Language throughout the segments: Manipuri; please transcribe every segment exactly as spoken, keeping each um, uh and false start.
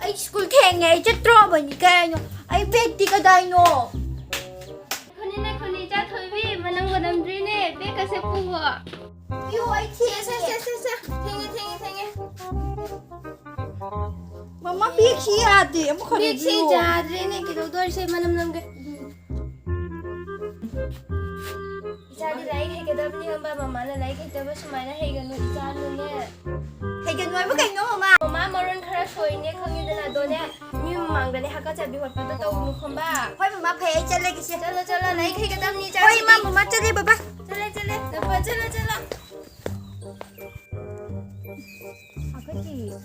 ꯑꯩ ꯁ꯭ꯀꯨꯜ ꯊꯦꯡꯉꯦ, ꯑꯩ ꯆꯠꯇ꯭ꯔꯣꯕꯅꯤ ꯀꯩꯅꯣ? ꯑꯩ ꯕꯦꯒꯇꯤ ꯀꯗꯥꯏꯅꯣ? ꯈꯨꯅꯤꯅꯦ, ꯈꯨꯅꯤ ꯆꯥ ꯊꯣꯏꯕꯤ, ꯃꯅꯝꯒ ꯅꯝꯗ꯭ꯔꯤꯅꯦ, ꯕꯦꯒꯀꯁꯦ ꯄꯨꯒꯣ꯫ ꯄꯤꯌꯨ, ꯑꯩ ꯁꯦ, ꯁꯦ, ꯊꯦꯡꯉꯦ꯫ ꯁꯦ, ꯁꯦ, ꯁꯦ, ꯊꯦꯡꯉꯦ, ꯊꯦꯡꯉꯦ, ꯊꯦꯡꯉꯦ꯫ ꯃꯃꯥ, ꯕꯦꯒꯁꯤ ꯌꯥꯗꯦ, ꯑꯃꯨꯛ ꯈꯔ ꯕꯦꯒꯁꯤ ꯄꯤꯌꯨ꯫ ꯌꯥꯗ꯭ꯔꯦꯅꯦ, ꯀꯩꯗꯧꯗꯣꯔꯤꯁꯦ, ꯃꯅꯝ ꯅꯝꯒꯦ꯫ ꯏꯆꯥꯗꯤ ꯂꯥꯏꯔꯤꯛ ꯍꯩꯒꯗꯕꯅꯤ ꯈꯪꯕ, ꯃꯃꯥꯅ ꯂꯥꯏꯔꯤꯛ ꯍꯩꯇꯕ ꯁꯨꯃꯥꯏꯅ ꯍꯩꯒꯅꯨ, ꯏꯆꯥꯅꯅꯦ꯫ ꯍꯩꯒꯅꯨ ꯍꯥꯏꯕ ꯀꯩꯅꯣ, ꯃꯃꯥ? ꯃꯃꯥ ꯃꯔꯣꯟ ꯈꯔ ꯁꯣꯏꯅꯦ ꯈꯪꯉꯤꯗꯅ, ꯑꯗꯣꯅꯦ, ꯃꯤ ꯃꯃꯥꯡꯗꯅꯦ ꯍꯥꯀꯠꯆꯕꯤ ꯈꯣꯠꯄꯗꯣ ꯇꯧꯒꯅꯨ ꯈꯪꯕ꯫ ꯍꯣꯏ, ꯃꯃꯥ, ꯐꯩ, ꯑꯩ ꯆꯠꯂꯒꯦꯁꯦ꯫ ꯆꯠꯂꯣ, ꯆꯠꯂꯣ, ꯂꯥꯏꯔꯤꯛ ꯍꯩꯒꯗꯕꯅꯤ, ꯏꯆꯥ꯫ ꯍꯣꯏ, ꯏꯃꯥ, ꯃꯃꯥ, ꯆꯠꯂꯦ, ꯕꯕꯥ꯫ ꯆꯠꯂꯦ, ꯆꯠꯂꯦ, ꯅꯄꯥ, ꯆꯠꯂꯣ, ꯆꯠꯂꯣ꯫ ꯍꯥꯀꯠꯆꯩꯌꯦ꯫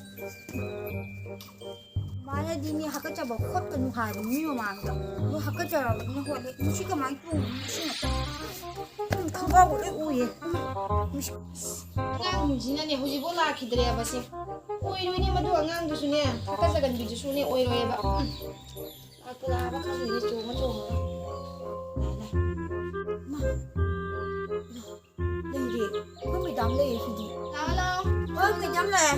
ꯃꯥꯅꯗꯤ ꯃꯤ ꯍꯥꯀꯠꯆꯕ ꯈꯣꯠꯀꯅꯨ ꯍꯥꯏꯕ ꯃꯤ ꯃꯃꯥꯡꯗ꯫ ꯑꯗꯨ ꯍꯥꯀꯠꯆꯔꯕꯅꯤꯅ ꯍꯣꯠꯂꯦ꯫ ꯃꯁꯤ ꯀꯃꯥꯏꯅ ꯇꯣꯡꯉꯤꯅꯣ ꯁꯤꯅ? ꯎꯝ, ꯈꯣꯡꯒ꯭ꯔꯥꯎꯒ ꯂꯣꯏ ꯎꯏꯌꯦ꯫ ꯃꯁꯤ ꯑꯉꯥꯡꯁꯤꯅꯅꯦ ꯍꯧꯖꯤꯛꯐꯥꯎ ꯂꯥꯛꯈꯤꯗ꯭ꯔꯦꯕꯁꯦ꯫ ꯑꯣꯏꯔꯣꯏꯅꯦ ꯃꯗꯨ ꯑꯉꯥꯡꯗꯨꯁꯨꯅꯦ꯫ ꯍꯥꯀꯠꯆꯒꯟꯕꯤꯗꯨꯁꯨꯅꯦ ꯑꯣꯏꯔꯣꯏꯌꯦꯕ꯫ ꯎꯝ꯫ ꯂꯥꯛꯄꯨ ꯂꯥꯛꯑꯕ ꯈꯪꯗꯦꯅꯦ, ꯆꯣꯡꯉ ꯆꯣꯡꯉꯒ꯫ ꯂꯥꯛꯑꯦ, ꯂꯥꯛꯑꯦ꯫ ꯃꯥ꯫ ꯂꯩꯔꯦ꯫ ꯑꯩꯈꯣꯏ ꯃꯦꯗꯥꯝ ꯂꯩꯔꯦ ꯁꯤꯗꯤ꯫ ꯂꯥꯛꯑꯣ, ꯂꯥꯛꯑꯣ꯫ ꯍꯣꯏ, ꯃꯦꯗꯥꯝ ꯂꯥꯛꯑꯦ꯫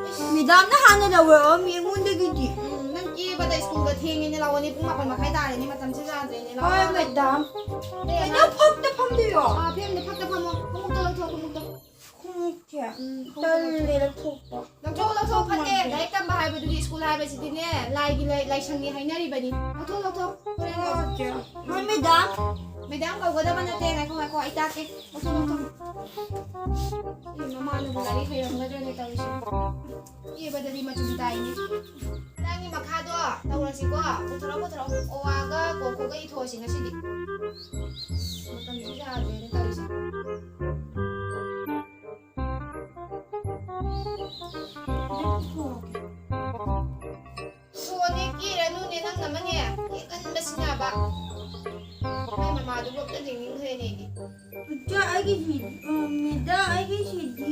ꯏꯁ, ꯃꯦꯗꯥꯝꯅ ꯍꯥꯟꯅ ꯂꯧꯔꯛꯑꯝꯃꯤ ꯑꯩꯉꯣꯟꯗꯒꯤꯗꯤ꯫ ꯎꯝ, ꯅꯪ ꯀꯦꯕꯗ ꯁ꯭ꯀꯨꯜꯒ ꯊꯦꯡꯉꯦꯅꯦ꯫ ꯂꯥꯛꯑꯣꯅꯦ, ꯄꯨꯡ ꯃꯥꯄꯟ ꯃꯈꯥꯏ ꯇꯥꯔꯦꯅꯦ, ꯃꯇꯝꯁꯦ ꯌꯥꯗ꯭ꯔꯦꯅꯦ꯫ ꯂꯥꯛꯑꯣ, ꯍꯣꯏ, ꯂꯥꯛꯑꯣ꯫ ꯃꯦꯗꯥꯝ꯫ ꯂꯥꯛꯑꯣ꯫ ꯀꯩꯅꯣ ꯐꯛꯇ ꯐꯝꯗꯣꯏꯔꯣ? ꯑꯥ, ꯐꯦꯟꯗ ꯐꯛꯇ ꯐꯝꯃꯣ꯫ ꯈꯣꯡꯎꯞꯇꯣ ꯂꯧꯊꯣꯛꯑꯣ, ꯈꯣꯡꯎꯞꯇꯣ꯫ ꯈꯣꯡꯎꯞꯁꯦ? ꯎꯝ, ꯈꯣꯡꯎꯞꯇꯣ ꯇꯜꯂꯦ ꯂꯧꯊꯣꯛꯑꯣ꯫ ꯂꯧꯊꯣꯛꯑꯣ, ꯂꯧꯊꯣꯛꯑꯣ, ꯐꯠꯇꯦ꯫ ꯈꯣꯡꯎꯞꯁꯦ꯫ ꯂꯥꯏꯔꯤꯛ ꯇꯝꯕ ꯍꯥꯏꯕꯗꯨꯗꯤ, ꯁ꯭ꯀꯨꯜ ꯍꯥꯏꯕꯁꯤꯗꯤꯅꯦ, ꯂꯥꯏꯒꯤ ꯂꯥꯏ-, ꯂꯥꯏꯁꯪꯅꯤ ꯍꯥꯏꯅꯔꯤꯕꯅꯤ꯫ ꯂꯧꯊꯣꯛꯑꯣ, ꯂꯧꯊꯣꯛꯑꯣ꯫ ꯍꯣꯔꯦꯟ ꯂꯧꯊꯣꯛꯑꯣ꯫ ꯂꯧꯊꯣꯛꯑꯣ꯫ ꯍꯣꯏ, ꯃꯦꯗꯥꯝ꯫ ꯃꯦꯗꯥꯝ ꯀꯧꯒꯗꯕ ꯅꯠꯇꯦ꯫ ꯉꯥꯏꯈꯣ, ꯉꯥꯏꯈꯣ, ꯑꯩ ꯇꯥꯛꯀꯦ꯫ ꯂꯧꯊꯣꯛꯑꯣ, ꯂꯧꯊꯣꯛꯑꯣ꯫ ꯁꯤ ꯃꯃꯥꯅꯕꯨ ꯂꯥꯏꯔꯤꯛ ꯍꯩꯔꯝꯒꯗ꯭ꯔꯅꯦ ꯇꯧꯔꯤꯁꯤꯕꯨ? ꯀꯦꯕꯗꯗꯤ ꯃꯆꯨꯝ ꯇꯥꯏꯅꯦ꯫ ꯅꯪꯒꯤ ꯃꯈꯥꯗꯣ ꯇꯧꯔꯁꯤꯀꯣ꯫ ꯄꯨꯊꯣꯔꯛꯑꯣ, ꯄꯨꯊꯣꯔꯛꯑꯣ꯫ ꯑꯣ, ꯑꯥꯒ ꯀꯣ, ꯈꯣꯒ ꯏꯊꯣꯛꯑꯁꯤ ꯉꯁꯤꯗꯤ꯫ ꯃꯇꯝꯁꯤ ꯌꯥꯗ꯭ꯔꯦꯅꯦ ꯇꯧꯔꯤꯁꯦ꯫ ꯁꯣꯅꯦ, ꯀꯦꯔꯅꯨꯅꯦ, ꯅꯪ ꯑꯃꯅꯦ ꯀꯦꯒꯟꯕꯁꯤꯅꯕ꯫ ꯅꯣꯏ ꯃꯃꯥꯗꯨꯕꯨ ꯑꯝꯇ ꯌꯦꯡꯅꯤꯡꯈ꯭ꯔꯦꯅꯦ ꯑꯩꯗꯤ꯫ ꯏꯆꯦ, ꯑꯩꯒꯤꯁꯤ, ꯎꯝ, ꯃꯤꯗ, ꯑꯩꯒꯤꯁꯤꯗꯤ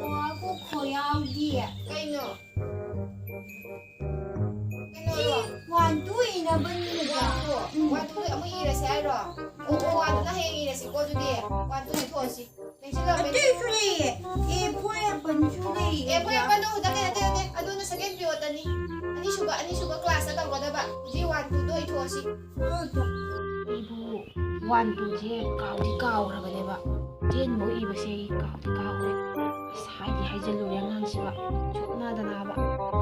ꯑꯣ, ꯀꯣ ꯈꯣ ꯌꯥꯎꯗꯤꯌꯦ꯫ ꯀꯩꯅꯣ? ꯁꯤ ꯀꯩꯅꯣꯔꯣ? One two ꯏꯅꯕꯅꯤꯗ꯫ One two꯫ ꯎꯝ꯫ One two ꯑꯃꯨꯛ ꯏꯔꯁꯦ ꯍꯥꯏꯔꯣ? ꯑꯣ, ꯑꯣ, ꯑꯗꯨꯅ ꯍꯌꯦꯡ ꯏꯔꯁꯤꯀꯣ ꯑꯗꯨꯗꯤ꯫ One two ꯏꯊꯣꯛꯑꯁꯤ꯫ ꯅꯤꯡꯁꯤꯡꯉꯛꯄꯅꯤ꯫ ꯑꯇꯩꯁꯨ ꯂꯩꯌꯦ꯫ A for apple ꯁꯨ ꯂꯩꯌꯦ꯫ A for apple ꯗꯣ ꯍꯟꯗꯛꯀꯤ ꯅꯠꯇꯦ, ꯅꯠꯇꯦ꯫ ꯑꯗꯨꯅ second period ꯇꯅꯤ꯫ ꯑꯅꯤꯁꯨꯕ, ꯑꯅꯤꯁꯨꯕ classꯇ ꯇꯧꯒꯗꯕ꯫ ꯍꯧꯖꯤꯛ one, twoꯗꯣ ꯏꯊꯣꯛꯑꯁꯤ꯫ ꯑꯩꯕꯨ one, twoꯁꯦ ꯀꯥꯎꯗꯤ ꯀꯥꯎꯈ꯭ꯔꯕꯅꯦꯕ꯫ Tenꯐꯧ ꯏꯕꯁꯦ ꯑꯩ ꯀꯥꯎꯗꯤ ꯀꯥꯎꯈ꯭ꯔꯦ꯫ ꯑꯁ, ꯍꯥꯏꯗꯤ ꯍꯥꯏꯖꯤꯜꯂꯨꯔꯦ ꯑꯉꯥꯡꯁꯤꯕ꯫ ꯁꯣꯛꯅꯗꯅꯕ꯫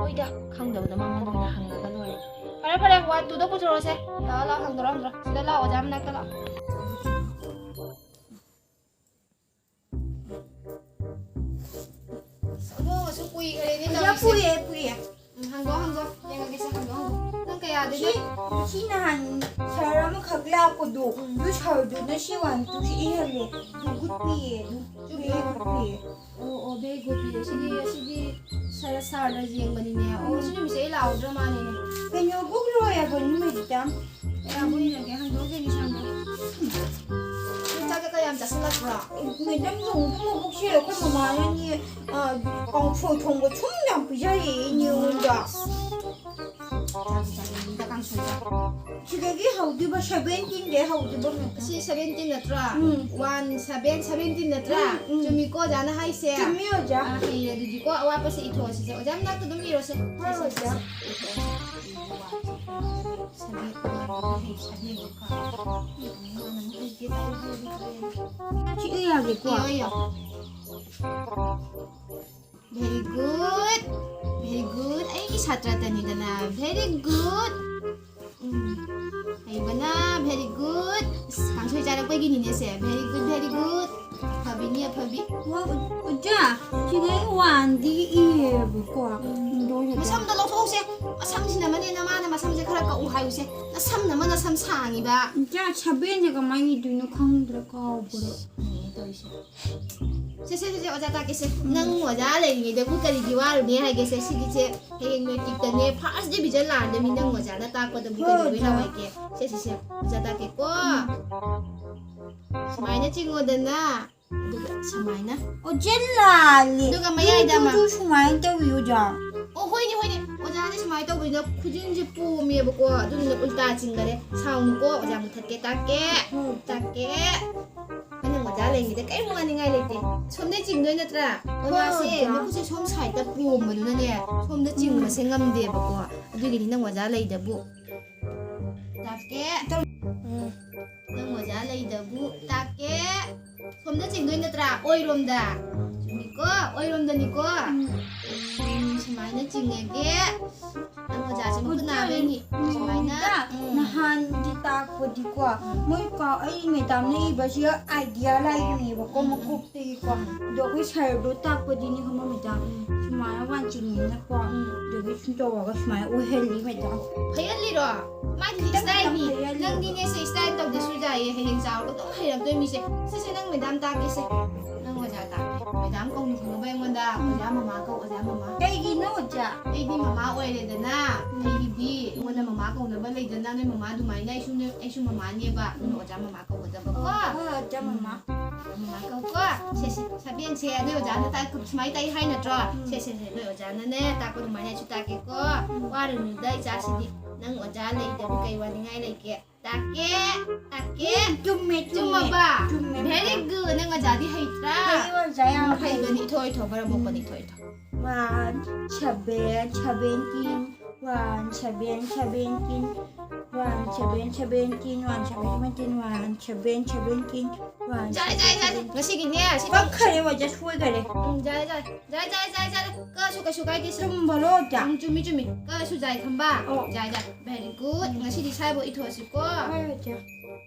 ꯍꯣꯏꯗ, ꯈꯪꯗꯕꯗꯣ ꯃꯉꯣꯟꯗ ꯑꯣꯏꯅ ꯍꯪꯉꯒ ꯂꯣꯏꯔꯦ꯫ ꯐꯔꯦ, ꯐꯔꯦ, one, twoꯗꯣ ꯄꯨꯊꯣꯔꯛꯑꯣꯁꯦ꯫ ꯂꯥꯛꯑꯣ, ꯂꯥꯛꯑꯣ, ꯍꯪꯗꯣꯔꯛꯑꯣ, ꯍꯪꯗꯣꯔꯛꯑꯣ꯫ ꯁꯤꯗ ꯂꯥꯛꯑꯣ, ꯑꯣꯖꯥ ꯃꯅꯥꯛꯇ ꯂꯥꯛꯑꯣ꯫ ꯑꯁ, ꯑꯣꯟꯊꯣꯛꯅꯁꯨ ꯀꯨꯏꯈ꯭ꯔꯦꯅꯦ ꯑꯣꯖꯥ, ꯇꯧꯔꯤꯁꯦ꯫ ꯄꯨꯏꯌꯦ, ꯄꯨꯏꯌꯦ꯫ ꯎꯝ, ꯍꯥꯡꯗꯣꯛꯑꯣ, ꯍꯥꯡꯗꯣꯛꯑꯣ꯫ ꯌꯦꯡꯉꯒꯦꯁꯦ, ꯍꯥꯡꯗꯣꯛꯑꯣ, ꯍꯥꯡꯗꯣꯛꯑꯣ꯫ ꯅꯪ ꯀꯌꯥꯗꯩꯅ? ꯁꯤ, ꯁꯤ ꯅꯍꯥꯟ sir ꯑꯃꯈꯛ ꯂꯥꯛꯄꯗꯣ, ꯎꯝ꯫ ꯑꯗꯨ sirꯗꯨꯅ ꯁꯤ one, twoꯁꯤ ꯏꯍꯜꯂꯦ꯫ Very good ꯄꯤꯌꯦ, ꯑꯗꯨ very good ꯄꯤꯌꯦ꯫ ꯑꯣ, ꯑꯣ, very good ꯄꯤꯌꯦ꯫ ꯁꯤꯗꯤ, ꯁꯤꯗꯤ sir, sirꯅ ꯌꯦꯡꯕꯅꯤꯅꯦ꯫ ꯑꯣ, ꯁꯤ ꯅꯨꯃꯤꯠꯁꯦ ꯑꯩ ꯂꯥꯛꯍꯧꯗ꯭ꯔ ꯃꯥꯜꯂꯦꯅꯦ꯫ ꯀꯩꯅꯣ, book ꯂꯣꯏꯔꯕꯅꯤ, madam? ꯀꯌꯥꯃꯨꯛ ꯏꯔꯒꯦ? ꯍꯥꯡꯗꯣꯛꯑꯣ, ꯌꯦꯡꯒꯦ, ꯍꯥꯡꯗꯣꯛꯑꯣ꯫ ꯅꯪ ꯆꯥꯛ ꯀꯌꯥꯝ ꯆꯥꯁꯤꯜꯂꯛꯄ꯭ꯔꯣ? Madam, ꯅꯣꯡꯃꯇ ꯃꯕꯨꯛꯁꯦ ꯑꯩꯈꯣꯏ ꯃꯃꯥꯅꯅꯦ, ꯑ, ꯀꯥꯡꯁꯣꯏ ꯊꯣꯡꯕ ꯁꯨꯝ ꯌꯥꯝ ꯄꯤꯖꯔꯛꯑꯦ ꯏꯅꯦꯉꯣꯟꯗ꯫ ꯆꯥꯒꯦ, ꯆꯥꯒꯦ, ꯃꯤꯗ ꯀꯥꯡꯁꯣꯏ ꯆꯥ꯫ ꯁꯤꯗꯒꯤ ꯍꯧꯗꯣꯏꯕ, seventeenꯗꯩ ꯍꯧꯗꯣꯏꯕ꯫ ꯁꯤ seventeen ꯅꯠꯇ꯭ꯔꯣ? ꯎꯝ꯫ One, seven, seventeen ꯅꯠꯇ꯭ꯔꯥ? ꯎꯝ, ꯎꯝ꯫ ꯆꯨꯝꯃꯤꯀꯣ ꯑꯣꯖꯥꯅ ꯍꯥꯏꯁꯦ? ꯆꯨꯝꯃꯤ, ꯑꯣꯖꯥ꯫ ꯑꯥ, ꯍꯩꯔꯦ ꯑꯗꯨꯗꯤꯀꯣ, ꯑꯋꯥꯠꯄꯁꯦ ꯏꯊꯣꯛꯑꯁꯤꯁꯦ꯫ ꯑꯣꯖꯥ ꯃꯅꯥꯛꯇ ꯑꯗꯨꯝ ꯏꯔꯣꯁꯦ꯫ ꯍꯣꯏ, ꯁꯦ, ꯁꯦ, ꯑꯣꯖꯥ꯫ ꯁꯦ, ꯏꯊꯣꯛꯑꯁꯦ꯫ Seven, one, seven, ꯀꯣ꯫ ꯁꯤ E ꯌꯥꯒꯦꯀꯣ? ꯏꯌꯣ, ꯏꯌꯣ꯫ Very good, very good. ꯑꯩꯒꯤ ꯁꯥꯇ꯭ꯔꯇꯅꯤꯗꯅ꯫ Very good. ꯎꯝ꯫ ꯍꯩꯕꯅ, very good. ꯑꯁ, ꯀꯥꯡꯁꯣꯏ ꯆꯥꯔꯛꯄꯒꯤꯅꯤꯅꯦ ꯁꯦ꯫ Very good, very good. ꯑꯐꯕꯤꯅꯤ, ꯑꯐꯕꯤ꯫ ꯋꯥ, ꯑꯣꯖꯥ, ꯁꯤꯗ ꯑꯩ oneꯗꯤ ꯏꯌꯦꯕꯀꯣ꯫ ꯎꯝ꯫ ꯑꯗꯣ ꯁꯤꯗ ꯃꯁꯝꯗꯣ ꯂꯧꯊꯣꯛꯎꯁꯦ꯫ ꯃꯁꯝꯁꯤꯅ ꯃꯅꯦ ꯅꯃꯥꯅ ꯃꯁꯝꯁꯦ ꯈꯔ ꯀꯛꯎ ꯍꯥꯏꯌꯨꯁꯦ꯫ ꯅꯁꯝꯅ ꯃ ꯅꯁꯝ ꯁꯥꯡꯉꯤꯕ꯫ ꯑꯣꯖꯥ, sevenꯁꯦ ꯀꯃꯥꯏꯅ ꯏꯗꯣꯏꯅꯣ ꯈꯪꯗ꯭ꯔꯦ, ꯀꯥꯎꯈ꯭ꯔꯦ꯫ ꯏꯁ, ꯇꯧꯔꯤꯁꯦ꯫ ꯁꯦ, ꯁꯦ, ꯁꯦ, ꯁꯦ, ꯑꯣꯖꯥ ꯇꯥꯛꯀꯦꯁꯦ꯫ ꯅꯪ ꯑꯣꯖꯥ ꯂꯩꯔꯤꯉꯩꯗꯕꯨ ꯀꯔꯤꯒꯤ ꯋꯥꯔꯨꯅꯤ ꯍꯥꯏꯒꯦꯁꯦ? ꯁꯤꯒꯤꯁꯦ ꯍꯌꯦꯡ matricꯇꯅꯦ first division ꯂꯥꯛꯑꯗꯕꯅꯤ ꯅꯪ ꯑꯣꯖꯥꯅ ꯇꯥꯛꯄꯗꯕꯨ ꯍꯣꯏ, ꯀꯩꯗꯧꯕꯩ ꯑꯣꯖꯥ꯫ ꯂꯥꯛꯑꯣꯏꯒꯦ? ꯁꯦ, ꯁꯦ, ꯁꯦ, ꯑꯣꯖꯥ ꯇꯥꯛꯀꯦꯀꯣ꯫ ꯁꯨꯃꯥꯏꯅ ꯆꯤꯡꯉꯣꯗꯅ, ꯑꯗꯨꯒ ꯁꯨꯃꯥꯏꯅ꯫ ꯑꯣꯖꯥ ꯂꯥꯜꯂꯦ꯫ ꯑꯗꯨꯒ ꯃꯌꯥꯏꯗ ꯑꯃ꯫ ꯑꯗꯨ ꯁꯨꯃꯥꯏꯅ ꯇꯧꯏ, ꯑꯣꯖꯥ꯫ ꯑꯣ, ꯍꯣꯏꯅꯦ, ꯍꯣꯏꯅꯦ꯫ ꯑꯣꯖꯥꯗꯤ ꯁꯨꯃꯥꯏꯅ ꯇꯧꯕꯅꯤꯅ ꯈꯨꯖꯤꯟꯁꯦ ꯄꯣꯝꯃꯦꯕꯀꯣ, ꯑꯗꯨꯗꯨꯅ ꯎꯜꯇꯥ ꯆꯤꯡꯈꯔꯦ꯫ ꯁꯥꯎꯅꯨꯀꯣ, ꯑꯣꯖꯥ ꯃꯨꯊꯠꯀꯦ ꯇꯥꯛꯀꯦ꯫ ꯍꯣꯏ꯫ ꯇꯥꯛꯀꯦ꯫ ꯅꯪ ꯑꯣꯖꯥ ꯂꯩꯔꯤꯉꯩꯗ ꯀꯔꯤꯝ ꯋꯥꯅꯤꯡꯉꯥꯏ ꯂꯩꯇꯦ꯫ ꯁꯣꯝꯗꯩ ꯆꯤꯡꯗꯣꯏ ꯅꯠꯇ꯭ꯔꯥ? ꯑꯣꯖꯥꯁꯦ ꯑꯣꯖꯥ꯫ ꯃꯈꯨꯠꯁꯦ ꯁꯣꯝ ꯁꯥꯏꯗꯇ ꯄꯣꯝꯕꯗꯨꯅꯅꯦ, ꯁꯣꯝꯗ ꯆꯤꯡꯕꯁꯦ ꯉꯝꯗꯦꯕꯀꯣ꯫ ꯑꯗꯨꯒꯤꯗꯤ ꯅꯪ ꯑꯣꯖꯥ ꯂꯩꯗꯕꯨ꯫ ꯇꯥꯛꯀꯦ꯫ ꯎꯝ꯫ ꯅꯪ ꯑꯣꯖꯥ ꯂꯩꯗꯕꯨ꯫ ꯇꯥꯛꯀꯦ꯫ ꯁꯣꯝꯗ ꯆꯤꯡꯗꯣꯏ ꯅꯠꯇ꯭ꯔꯥ? ꯑꯣꯏꯔꯣꯝꯗ꯫ ꯆꯨꯝꯃꯤꯀꯣ? ꯑꯣꯏꯔꯣꯝꯗꯅꯤꯀꯣ? ꯎꯝ, ꯁꯨꯃꯥꯏꯅ ꯆꯤꯡꯉꯒꯦ꯫ ꯅꯪ ꯑꯣꯖꯥꯁꯦ ꯃꯈꯨꯠ ꯅꯥꯕꯩꯅꯤ꯫ ꯁꯨꯃꯥꯏꯅ꯫ ꯎꯝ꯫ ꯅꯍꯥꯟꯗꯤ ꯇꯥꯛꯄꯗꯤꯀꯣ, ꯃꯣꯏ ꯀꯥ-, ꯑꯩ ꯃꯦꯗꯥꯝꯅ ꯏꯕꯁꯤꯒ ꯑꯥꯏꯗꯤꯌꯥ ꯂꯥꯛꯏꯅꯦꯕꯀꯣ, ꯎꯝ, ꯎꯝ꯫ ꯃꯀꯣꯛꯇꯒꯤꯀꯣ꯫ ꯑꯗꯣ ꯑꯩꯈꯣꯏ ꯁꯔꯗꯣ ꯇꯥꯛꯄꯗꯤꯅꯦ ꯈꯪꯕ ꯃꯦꯗꯥꯝ, ꯎꯝ꯫ ꯁꯨꯃꯥꯏꯅ ꯋꯥꯟ ꯆꯤꯡꯉꯤꯅꯀꯣ, ꯎꯝ꯫ ꯑꯗꯨꯗꯒꯤ ꯁꯨꯝ ꯇꯧꯔꯒ ꯁꯨꯃꯥꯏꯅ ꯑꯣꯏꯍꯜꯂꯤ ꯃꯦꯗꯥꯝ꯫ ꯐꯩꯍꯜꯂꯤꯔꯣ? ꯃꯥꯗꯤ ꯈꯤꯇꯪ ꯏꯁꯇꯥꯏꯜꯅꯤ꯫ ꯈꯤꯇꯪ ꯐꯩꯍꯜꯂꯤ꯫ ꯅꯪꯗꯤꯅꯦ ꯁꯦ ꯏꯁꯇꯥꯏꯜ ꯇꯧꯗ꯭ꯔꯁꯨ ꯌꯥꯏꯌꯦ, ꯍꯌꯦꯡ ꯆꯥꯎꯔꯒ ꯑꯗꯨꯝ ꯍꯩꯔꯛꯇꯣꯏ ꯃꯤꯁꯦ꯫ ꯁꯤꯁꯦ ꯅꯪ ꯃꯦꯗꯥꯝ ꯇꯥꯛꯀꯦꯁꯦ꯫ ꯅꯪ ꯑꯣꯖꯥ ꯇꯥꯛꯀꯦ꯫ ꯃꯦꯗꯥꯝ ꯀꯧꯅ ꯈꯪꯅꯕ ꯑꯩꯉꯣꯟꯗ ꯎꯝ꯫ ꯑꯣꯖꯥ ꯃꯃꯥ ꯀꯧ, ꯑꯣꯖꯥ ꯃꯃꯥ꯫ ꯀꯩꯒꯤꯅꯣ ꯑꯣꯖꯥ? ꯑꯩꯗꯤ ꯃꯃꯥ ꯑꯣꯏꯔꯦꯗꯅ, ꯎꯝ꯫ ꯑꯩꯒꯤꯗꯤ ꯑꯩꯉꯣꯟꯗ ꯃꯃꯥ ꯀꯧꯅꯕ ꯂꯩꯗꯅ, ꯅꯣꯏ ꯃꯃꯥ ꯑꯗꯨꯃꯥꯏꯅ ꯑꯩꯁꯨ ꯅꯣꯏ, ꯑꯩꯁꯨ ꯃꯃꯥꯅꯦꯕ, ꯑꯗꯨꯅ ꯎꯝ꯫ ꯑꯣꯖꯥ ꯃꯃꯥ ꯀꯧꯒꯗꯕꯀꯣ꯫ ꯑꯣ, ꯍꯣꯏ, ꯑꯣꯖꯥ ꯃꯃꯥ꯫ ꯃꯃꯥ ꯀꯧꯀꯣ꯫ ꯁꯦ, ꯁꯦ, ꯁꯕꯦꯟꯁꯦ ꯅꯣꯏ ꯑꯣꯖꯥꯅ ꯇꯥꯛ-, ꯁꯨꯃꯥꯏꯅ ꯇꯥꯛꯏ ꯍꯥꯏ ꯅꯠꯇ꯭ꯔꯣ? ꯎꯝ꯫ ꯁꯦ, ꯁꯦ, ꯁꯦ, ꯅꯣꯏ ꯑꯣꯖꯥꯅꯅꯦ ꯇꯥꯛꯄ ꯑꯗꯨꯃꯥꯏꯅ ꯑꯩꯁꯨ ꯇꯥꯛꯀꯦꯀꯣ꯫ ꯎꯝ꯫ ꯋꯥꯔꯨꯅꯨꯗ ꯏꯆꯥꯁꯤꯗꯤ꯫ ꯅꯪ ꯑꯣꯖꯥ ꯂꯩꯇꯕꯨ ꯀꯩ ꯋꯥꯅꯤꯡꯉꯥꯏ ꯂꯩꯒꯦ? ꯇꯥꯛꯀꯦ, ꯇꯥꯛꯀꯦ꯫ ꯎꯝ, ꯆꯨꯝꯃꯦ, ꯆꯨꯝꯃꯦ꯫ ꯆꯨꯝꯃꯕ? ꯆꯨꯝꯃꯦ, Very ꯃꯦꯗꯥꯝ꯫ Good, ꯅꯪ ꯑꯣꯖꯥꯗꯤ ꯍꯩꯇ꯭ꯔꯥ? ꯍꯩ, ꯑꯣꯖꯥ, ꯌꯥꯝ ꯎꯝ, ꯍꯩ꯫ ꯍꯩꯕꯅꯤ, ꯏꯊꯣ, ꯏꯊꯣ, ꯃꯔꯝ ꯃꯣꯛꯄꯅꯤ, ꯏꯊꯣ, ꯏꯊꯣ꯫ One, seven, seventeen, one, seven, seventeen, one, seven, seventeen, one, seven, seventeen, one, seven, seventeen, one, ꯌꯥꯔꯦ, ꯌꯥꯔꯦ, ꯌꯥꯔꯦ꯫ Seven, seventeen꯫ ꯉꯁꯤꯒꯤꯅꯦ, ꯁꯤ ꯀꯛꯈ꯭ꯔꯦ, ꯑꯣꯖꯥ, ꯁꯣꯏꯈꯔꯦ꯫ ꯎꯝ, ꯌꯥꯔꯦ, ꯌꯥꯔꯦ꯫ ꯌꯥꯔꯦ, ꯌꯥꯔꯦ, ꯌꯥꯔꯦ, ꯌꯥꯔꯦ꯫ ꯀꯛꯑꯁꯨ ꯀꯩꯁꯨ ꯀꯥꯏꯗꯦ, ꯁꯤ꯫ ꯆꯨꯝꯕꯔꯣ, ꯑꯣꯖꯥ? ꯎꯝ, ꯆꯨꯝꯃꯤ, ꯆꯨꯝꯃꯤ꯫ ꯀꯛꯑꯁꯨ ꯌꯥꯏ ꯈꯪꯕ? ꯑꯣ꯫ ꯌꯥꯏ, ꯌꯥꯏ꯫ Very good꯫ ꯎꯝ꯫ ꯉꯁꯤꯗꯤ ꯁ꯭ꯋꯥꯏꯐꯥꯎ ꯏꯊꯣꯛꯑꯁꯤꯀꯣ꯫ ꯍꯣꯏ, ꯑꯣꯖꯥ꯫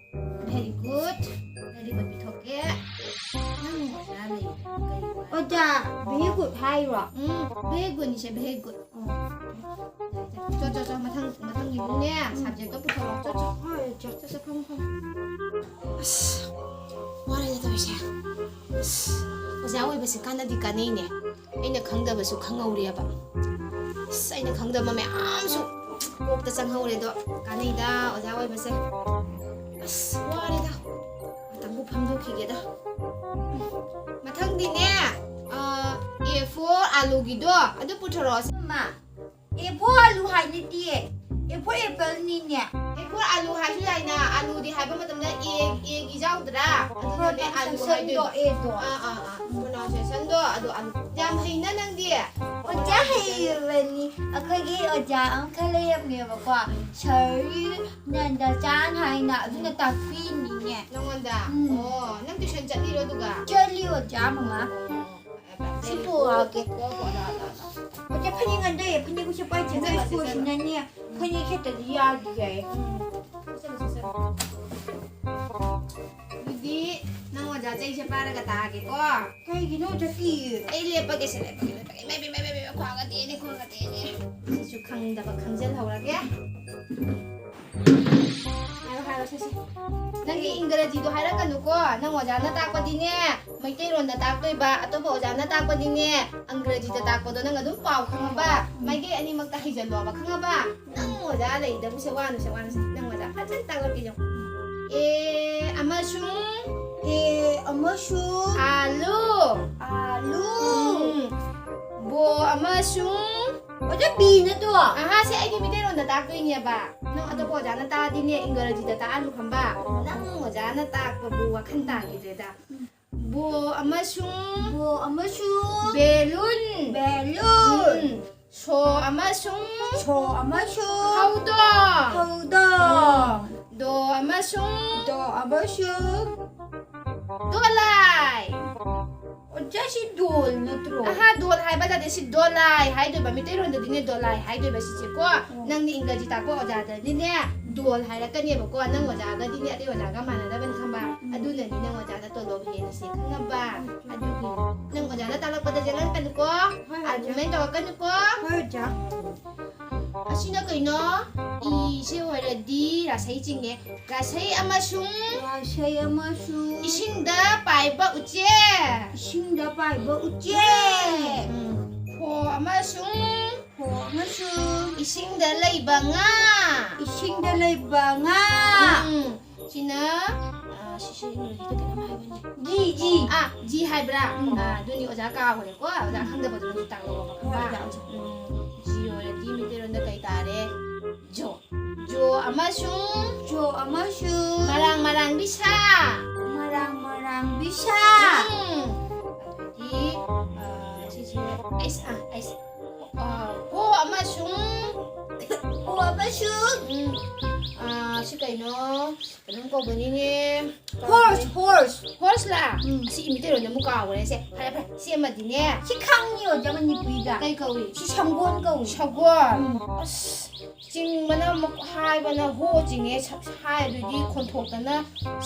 Very good꯫ Very good ꯄꯤꯊꯣꯛꯀꯦ꯫ ꯅꯪ ꯑꯣꯖꯥ ꯂꯩ꯫ ꯀꯩ ꯋꯥ? ꯑꯣꯖꯥ, very good ꯍꯥꯏꯔꯣ? ꯎꯝ, very goodꯅꯤꯁꯦ, very good꯫ ꯑꯣ꯫ ꯆꯣ, ꯆꯣ, ꯆꯣ, ꯃꯊꯪ, ꯃꯊꯪꯒꯤꯗꯨꯅꯦ, ꯎꯝ꯫ Subjectꯇꯣ ꯄꯨꯊꯣꯔꯛꯑꯣ꯫ ꯆꯣ, ꯆꯣ꯫ ꯍꯣꯏ, ꯑꯣꯖꯥ꯫ ꯆꯣ, ꯆꯣ, ꯐꯝꯃꯣ, ꯐꯝꯃꯣ꯫ ꯑꯁ, ꯋꯥꯔꯦꯗ ꯇꯧꯔꯤꯁꯦ꯫ ꯑꯁ, ꯑꯣꯖꯥ ꯑꯣꯏꯕꯁꯦ ꯀꯥꯟꯅꯗꯤ ꯀꯥꯟꯅꯩꯅꯦ꯫ ꯑꯩꯅ ꯈꯪꯗꯕꯁꯨ ꯈꯪꯍꯧꯔꯦꯕ꯫ ꯑꯁ, ꯑꯩꯅ ꯈꯪꯗꯕ ꯃꯌꯥꯝꯁꯨ ꯀꯣꯛꯇ ꯆꯪꯍꯧꯔꯦꯗꯣ꯫ ꯀꯥꯟꯅꯩꯗ ꯑꯣꯖꯥ ꯑꯣꯏꯕꯁꯦ꯫ ꯑꯁ, ꯋꯥꯔꯦꯗ꯫ ꯉꯥꯛꯇꯪꯕꯨ ꯐꯝꯗꯣꯛꯈꯤꯒꯦꯗ꯫ ꯃꯊꯪꯗꯤꯅꯦ, ꯑ, A four ꯑꯂꯨꯒꯤꯗꯣ ꯑꯗꯨ ꯄꯨꯊꯣꯔꯛꯑꯣꯁꯦ꯫ ꯃꯥ, A four ꯑꯂꯨ ꯍꯥꯏ ꯅꯠꯇꯤꯌꯦ꯫ ꯑꯦ ꯐꯣꯔ ꯑꯦꯄꯜꯅꯤꯅꯦ꯫ ꯑꯦ ꯐꯣꯔ ꯑꯥꯂꯨ ꯍꯥꯏꯁꯨ ꯌꯥꯏꯅ, ꯑꯥꯂꯨꯗꯤ ꯍꯥꯏꯕ ꯃꯇꯝꯗ ꯑꯦ, ꯑꯦꯒꯤ ꯌꯥꯎꯗ꯭ꯔꯥ? ꯑꯗꯨꯅꯅꯦ ꯑꯥꯂꯨ ꯄ꯭ꯔꯣꯅꯥꯎꯟꯁꯤꯌꯦꯁꯟꯗꯣ ꯍꯥꯏꯗꯣꯏꯅꯦ꯫ ꯑꯦꯗꯣ꯫ ꯑꯥ, ꯑꯥ, ꯑꯥ, ꯄ꯭ꯔꯣꯅꯥꯎꯟꯁꯤꯌꯦꯁꯟꯗꯣ ꯑꯗꯣ ꯑꯥꯂꯨ꯫ ꯌꯥꯝ ꯍꯩꯅ ꯅꯪꯗꯤ꯫ ꯑꯣꯖꯥ ꯍꯩꯔꯕꯅꯤ꯫ ꯑꯩꯈꯣꯏꯒꯤ ꯑꯣꯖꯥ ꯑꯃꯈꯛ ꯂꯩꯔꯝꯃꯦꯕꯀꯣ, ꯁꯔ ꯅꯟꯗꯆꯥꯟ ꯍꯥꯏꯅ, ꯑꯗꯨꯅ ꯇꯥꯛꯄꯤꯅꯤꯅꯦ꯫ ꯅꯪꯉꯣꯟꯗ? ꯎꯝ꯫ ꯑꯣ, ꯅꯪ ꯇ꯭ꯌꯨꯁꯟ ꯆꯠꯂꯤꯔꯣ ꯑꯗꯨꯒ? ꯆꯠꯂꯤ ꯑꯣꯖꯥ ꯃꯃꯥ꯫ ꯑꯣ, ꯑꯣ, ꯑꯣ, ꯁꯤ ꯄꯨꯔꯛꯑꯒꯦ꯫ ꯑꯣ, ꯑꯣ, ꯑꯣ, ꯑꯣ, ꯑꯣ꯫ ꯑꯣꯖꯥ ꯐꯅꯦꯛ ꯉꯟꯗꯩꯌꯦ, ꯐꯅꯦꯛ ꯁꯦꯠꯄ ꯍꯩꯇꯦ, ꯁꯦꯠꯆꯜꯂꯣ, ꯑꯩꯈꯣꯏ ꯁ꯭ꯀꯨꯜꯁꯤꯅꯅꯦ, ꯐꯅꯦꯛ ꯁꯦꯠꯇꯗꯤ ꯌꯥꯗꯦ ꯍꯥꯏꯌꯦ꯫ ꯎꯝ꯫ ꯁꯦꯠꯆꯜꯂꯣ, ꯁꯦꯠꯆꯜꯂꯣ꯫ ꯑꯗꯨꯗꯤ ꯅꯪ ꯑꯣꯖꯥ ꯆꯩꯁꯦ ꯄꯥꯏꯔꯒ ꯇꯥꯛꯑꯒꯦꯀꯣ꯫ ꯀꯩꯒꯤꯅꯣ ꯑꯣꯖꯥ ꯀꯤꯌꯦ? ꯑꯩ ꯂꯦꯞꯄꯒꯦꯁꯦ, ꯂꯦꯞꯄꯒꯦ, ꯂꯦꯞꯄꯒꯦ꯫ ꯏꯃꯥꯏ, ꯏꯃꯥꯏ, ꯏꯃꯥꯏ, ꯏꯃꯥꯏ, ꯈ꯭ꯋꯥꯡꯒ ꯇꯦꯛꯑꯅꯤ, ꯈ꯭ꯋꯥꯡꯒ ꯇꯦꯛꯑꯅꯤ꯫ ꯁꯤꯁꯨ ꯈꯪꯗꯕ ꯈꯪꯖꯤꯜꯍꯧꯔꯒꯦ꯫ ꯍꯥꯏꯔꯣ, ꯍꯥꯏꯔꯣ, ꯁꯦ, ꯁꯦ꯫ ꯅꯪꯒꯤ ꯏꯪꯒ꯭ꯔꯥꯖꯤꯗꯣ ꯍꯥꯏꯔꯛꯀꯅꯨꯀꯣ꯫ ꯅꯪ ꯑꯣꯖꯥꯅ ꯇꯥꯛꯄꯗꯤꯅꯦ, ꯃꯩꯇꯩꯂꯣꯟꯗ ꯇꯥꯛꯇꯣꯏꯕ, ꯑꯇꯣꯞꯄ ꯑꯣꯖꯥꯅ ꯇꯥꯛꯄꯗꯤꯅꯦ, ꯑꯪꯒ꯭ꯔꯥꯖꯤꯗ ꯇꯥꯛꯄꯗꯣ ꯅꯪ ꯑꯗꯨꯝ ꯄꯥꯎ ꯈꯪꯉꯕ? ꯃꯥꯏꯀꯩ ꯑꯅꯤꯃꯛꯇ ꯍꯩꯖꯜꯂꯣꯕ, ꯈꯪꯉꯕ? ꯅꯪ ꯑꯣꯖꯥ ꯂꯩꯗꯕꯁꯦ ꯋꯥꯅꯨꯁꯦ, ꯋꯥꯅꯨꯁꯦ꯫ ꯅꯪ ꯑꯣꯖꯥ ꯐꯖꯅ ꯇꯥꯛꯂꯛꯀꯦ ꯌꯦꯡꯉꯣ꯫ ꯑꯦ ꯑꯃꯁꯨꯡ ꯑꯦ ꯑꯃꯁꯨꯡ ꯑꯥꯂꯨ꯫ ꯑꯥꯂꯨ꯫ ꯎꯝ꯫ ꯕꯣ ꯑꯃꯁꯨꯡ ꯑꯣꯖꯥ ꯕꯤ ꯅꯠꯇ꯭ꯔꯣ? ꯑꯍꯥ, ꯁꯦ ꯑꯩꯗꯤ ꯃꯤꯇꯩꯂꯣꯟꯗ ꯇꯥꯛꯇꯣꯏꯅꯦꯕ꯫ ꯅꯪ ꯑꯇꯣꯞꯄ ꯑꯣꯖꯥꯅ ꯇꯥꯛꯑꯗꯤꯅꯦ, ꯏꯪꯒ꯭ꯔꯥꯖꯤꯗ ꯇꯥꯛꯍꯜꯂꯨ ꯈꯪꯕ? ꯅꯪ ꯑꯣꯖꯥꯅ ꯇꯥꯛꯄꯕꯨ ꯋꯥꯈꯜ ꯇꯥꯈꯤꯗ꯭ꯔꯦꯗ꯫ ꯕꯣ ꯑꯃꯁꯨꯡ ꯕꯣ ꯑꯃꯁꯨꯡ ꯕꯦꯂꯨꯟ꯫ ꯕꯦꯂꯨꯟ꯫ ꯎꯝ꯫ ꯁꯣ ꯑꯃꯁꯨꯡ ꯁꯣ ꯑꯃꯁꯨꯡ ꯍꯧꯗꯣꯡ꯫ ꯍꯧꯗꯣꯡ꯫ ꯎꯝ꯫ ꯗꯣ ꯑꯃꯁꯨꯡ ꯗꯣ ꯑꯃꯁꯨꯡ ꯗꯣꯂꯥꯏ꯫ ꯑꯣꯖꯥ, ꯁꯤ ꯗꯣꯜ ꯅꯠꯇ꯭ꯔꯣ? ꯑꯍꯥ, ꯗꯣꯜ ꯍꯥꯏꯕ ꯌꯥꯗꯦ, ꯁꯤ ꯗꯣꯂꯥꯏ ꯍꯥꯏꯗꯣꯏꯕ, ꯃꯤꯇꯩꯂꯣꯟꯗꯗꯤꯅꯦ ꯗꯣꯂꯥꯏ ꯍꯥꯏꯗꯣꯏꯕ ꯁꯤꯁꯦꯀꯣ꯫ ꯎꯝ꯫ ꯅꯪꯗꯤ ꯏꯪꯒ꯭ꯔꯥꯖꯤ ꯇꯥꯛꯄ ꯑꯣꯖꯥꯗꯗꯤꯅꯦ ꯗꯣꯜ ꯍꯥꯏꯔꯛꯀꯅꯦꯕꯀꯣ, ꯅꯪ ꯑꯣꯖꯥꯒꯗꯤꯅꯦ ꯑꯇꯩ ꯑꯣꯖꯥꯒ ꯃꯥꯟꯅꯗꯕꯅꯤ ꯈꯪꯕ? ꯎꯝ꯫ ꯑꯗꯨꯅꯅꯤ ꯅꯪ ꯑꯣꯖꯥꯅ ꯇꯣꯂꯣꯞ ꯍꯦꯜꯂꯤꯁꯦ, ꯈꯪꯉꯕ? ꯎꯝ꯫ ꯑꯗꯨꯒꯤ ꯅꯪ ꯑꯣꯖꯥꯅ ꯇꯥꯛꯂꯛꯄꯗ ꯌꯦꯜꯍꯟꯀꯅꯨꯀꯣ꯫ ꯍꯣꯏ, ꯑꯣꯖꯥ꯫ ꯑꯥꯔꯒꯨꯃꯦꯟ ꯇꯧꯔꯛꯀꯅꯨꯀꯣ꯫ ꯍꯣꯏ, ꯑꯣꯖꯥ꯫ ꯑꯁꯤꯅ ꯀꯩꯅꯣ? ꯏꯁꯦ ꯑꯣꯏꯔꯗꯤ ꯔꯥꯁꯩ ꯆꯤꯡꯉꯦ꯫ ꯔꯥꯁꯩ ꯑꯃꯁꯨꯡ ꯔꯥꯁꯩ ꯑꯃꯁꯨꯡ ꯏꯁꯤꯡꯗ ꯄꯥꯏꯕ ꯎꯆꯦꯛ꯫ ꯏꯁꯤꯡꯗ ꯄꯥꯏꯕ ꯎꯆꯦꯛ꯫ ꯎꯝ꯫ ꯐꯣ ꯑꯃꯁꯨꯡ ꯐꯣ ꯑꯃꯁꯨꯡ ꯏꯁꯤꯡꯗ ꯂꯩꯕ ꯉꯥ꯫ ꯏꯁꯤꯡꯗ ꯂꯩꯕ ꯉꯥ꯫ ꯎꯝ꯫ ꯁꯤꯅ, ꯑ, ꯁꯤꯁꯦ ꯏꯪꯒ꯭ꯔꯥꯖꯤꯗ ꯀꯩꯅꯣꯝ ꯍꯥꯏꯕꯅꯤ꯫ G, G. ꯑꯥ, ꯖꯤ ꯍꯥꯏꯕ꯭ꯔꯥ? ꯎꯝ꯫ ꯑꯥ, ꯑꯗꯨꯅꯤ ꯑꯣꯖꯥ ꯀꯥꯎꯈ꯭ꯔꯦꯀꯣ꯫ ꯑꯣꯖꯥ ꯈꯪꯗꯕꯗꯨꯅ ꯇꯥꯛꯂꯛꯑꯣꯕ, ꯈꯪꯕ꯭ꯔꯥ? ꯍꯣꯏ, ꯑꯣꯖꯥ꯫ ꯎꯝ, ꯖꯤ ꯑꯣꯏꯔꯗꯤ ꯃꯩꯇꯩꯂꯣꯟꯗ ꯀꯩ ꯇꯥꯔꯦ? ꯖꯣ꯫ ꯑꯃꯁꯨꯡ ꯖꯣ ꯑꯃꯁꯨꯡ ꯃꯔꯥꯡ ꯃꯔꯥꯡꯕꯤ ꯁꯥ꯫ ꯃꯔꯥꯡ ꯃꯔꯥꯡꯕꯤ ꯁꯥ꯫ ꯎꯝ꯫ ꯑꯗꯒꯤ, ꯑ, ꯁꯤꯁꯦ, ꯑꯩꯁ, ꯑ, ꯑꯩꯁ꯫ ꯑ, ꯍꯣ ꯑꯃꯁꯨꯡ ꯍꯣ ꯑꯃꯁꯨꯡ ꯎꯝ꯫ ꯑ, ꯁꯤ ꯀꯩꯅꯣ? ꯀꯩꯅꯣꯝ ꯀꯧꯕꯅꯤꯅꯦ꯫ Horse, horse꯫ Horse ꯂꯥ? ꯎꯝ꯫ ꯁꯤ ꯏꯃꯤꯇꯦꯔꯣꯟꯗ ꯑꯃꯨꯛ ꯀꯥꯎꯈ꯭ꯔꯦ꯫ ꯁꯦ, ꯐꯔꯦ, ꯐꯔꯦ꯫ ꯁꯤ ꯑꯃꯗꯤꯅꯦ꯫ ꯁꯤ ꯈꯪꯅꯤ, ꯑꯣꯖꯥ, ꯃꯅꯤꯄꯨꯔꯤꯗ꯫ ꯀꯩ ꯀꯧꯏ? ꯁꯤ ꯁꯒꯣꯜ ꯀꯧꯏ꯫ ꯁꯒꯣꯜ? ꯎꯝ꯫ ꯑꯁ, ꯆꯤꯡꯕꯅ ꯃꯛ-, ꯍꯥꯏꯕꯅ ꯍꯣ ꯆꯤꯡꯉꯦ, ꯁ-, ꯍꯥꯏ ꯑꯗꯨꯗꯤ ꯈꯣꯟꯊꯣꯛꯇꯅ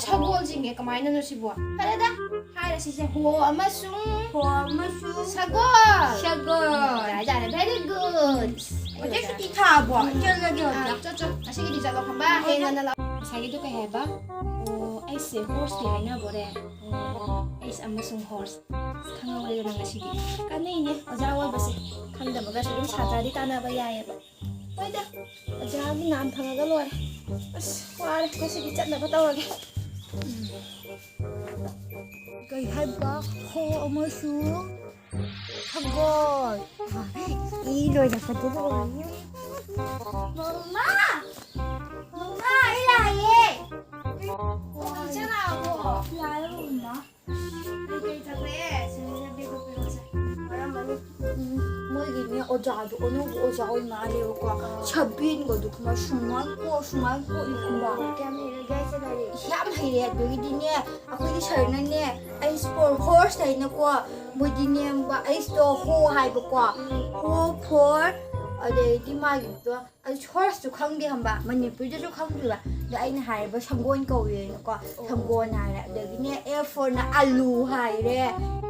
ꯁꯒꯣꯜ ꯆꯤꯡꯉꯦ꯫ ꯀꯃꯥꯏꯅꯅꯣ ꯁꯤꯕꯣ? ꯐꯔꯦꯗ, ꯍꯥꯏꯔꯁꯤꯁꯦ꯫ ꯍꯣ ꯑꯃꯁꯨꯡ ꯍꯣ ꯑꯃꯁꯨꯡ ꯁꯒꯣꯜ꯫ ꯁꯒꯣꯜ꯫ ꯌꯥꯔꯦ, ꯌꯥꯔꯦ, very good꯫ ꯑꯣꯖꯥ, ꯁꯨꯇꯤ ꯊꯥꯕꯣ? ꯎꯝ꯫ ꯆꯠꯂꯒꯦ, ꯑꯣꯖꯥ꯫ ꯑꯥ, ꯆꯠ, ꯆꯠ꯫ ꯉꯁꯤꯒꯤꯗꯤ ꯆꯠꯂꯣ, ꯈꯪꯕ꯭ꯔꯥ? ꯍꯣꯏ, ꯍꯌꯦꯡ ꯍꯣꯏ꯫ ꯉꯟꯅ ꯂꯥꯛꯑꯣ꯫ ꯉꯁꯥꯏꯒꯤꯗꯣ ꯀꯩ ꯍꯥꯏꯕ? ꯑꯣ, ꯑꯩꯁꯦ horse ꯇꯤ ꯍꯥꯏꯅꯕꯣꯔꯦ꯫ ꯑꯣ, ꯑꯩꯁꯦ ꯑꯃꯁꯨꯡ horse꯫ ꯑꯁ, ꯈꯪꯍꯧꯔꯦꯗꯅ ꯉꯁꯤꯗꯤ꯫ ꯀꯥꯟꯅꯩꯅꯦ ꯑꯣꯖꯥ ꯑꯣꯏꯕꯁꯦ꯫ ꯈꯪꯗꯕꯒꯁꯨ ꯑꯗꯨꯝ ꯁꯥꯇ꯭ꯔꯗꯤ ꯇꯥꯟꯅꯕ ꯌꯥꯏꯌꯦꯕ꯫ ꯍꯣꯏꯗ, ꯑꯣꯖꯥꯒꯤ ꯅꯥꯝ ꯐꯪꯉꯒ ꯂꯣꯏꯔꯦ꯫ ꯑꯁ, ꯋꯥꯔꯦ꯫ ꯉꯁꯤꯗꯤ ꯆꯠꯅꯕ ꯇꯧꯔꯒꯦ꯫ ꯎꯝ꯫ ꯀꯩ ꯍꯥꯏꯕ? ꯍꯣ ꯑꯃꯁꯨꯡ ꯁꯒꯣꯜ꯫ ꯏ ꯂꯣꯏꯔꯛꯄꯗ ꯂꯣꯏꯔꯦ꯫ ꯃꯃꯥ! ꯃꯃꯥ, ꯑꯩ ꯂꯥꯛꯑꯦ! ꯏꯆꯦ ꯂꯥꯛꯑꯕꯣ? ꯂꯥꯛꯑꯦ, ꯃꯃꯥ꯫ ꯀꯩꯀꯩ ꯊꯛꯂꯛꯑꯦ? ꯁꯤꯗꯩꯗ bag ꯇꯣ ꯄꯤꯔꯛꯑꯣꯁꯦ꯫ ꯋꯥꯔꯝꯃꯅꯤ꯫ ꯎꯝ, ꯃꯣꯏꯒꯤꯅꯦ ꯑꯣꯖꯥꯗꯣ ꯑꯅꯧꯕ ꯑꯣꯖꯥ ꯑꯣꯏ ꯃꯥꯜꯂꯦꯕꯀꯣ꯫ ꯑꯥ꯫ ꯁꯕꯦꯟꯒꯗꯣ ꯈꯪꯕ꯭ꯔꯥ? ꯁꯨꯃꯥꯏ ꯀꯣ, ꯁꯨꯃꯥꯏ ꯀꯣ ꯏ ꯈꯪꯕ꯭ꯔꯥ? ꯀꯌꯥꯝ ꯍꯩꯔꯒꯦ ꯍꯥꯏꯁꯦ ꯂꯥꯏꯔꯤꯛ? ꯌꯥꯝ ꯍꯩꯔꯦ꯫ ꯑꯗꯒꯤꯗꯤꯅꯦ ꯑꯩꯈꯣꯏꯒꯤ ꯁꯔꯅꯅꯦ, ꯑꯩꯁ for horse ꯍꯥꯏꯅꯀꯣ, ꯃꯣꯏꯗꯤ ꯅꯦꯝꯕ, ꯑꯩꯁꯇꯣ ꯍꯣ ꯍꯥꯏꯕꯀꯣ꯫ ꯎꯝ꯫ ꯍꯣ for, ꯑꯗꯩꯗꯤ ꯃꯥꯒꯤꯗꯣ ꯑꯗꯨ horse ꯇꯨ ꯈꯪꯗꯦ ꯈꯪꯕ, ꯃꯅꯤꯄꯨꯔꯤꯗꯁꯨ ꯈꯪꯗ꯭ꯔꯤꯕ꯫ ꯑꯗꯣ ꯑꯩꯅ ꯍꯥꯏꯔꯤꯕ ꯁꯪꯒꯣꯟ ꯀꯧꯋꯦꯅꯀꯣ, ꯑꯣ꯫ ꯁꯪꯒꯣꯟ ꯍꯥꯏꯔꯦ꯫ ꯑꯗꯒꯤꯅꯦ, A for ꯅ ꯑꯂꯨ ꯍꯥꯏꯔꯦ,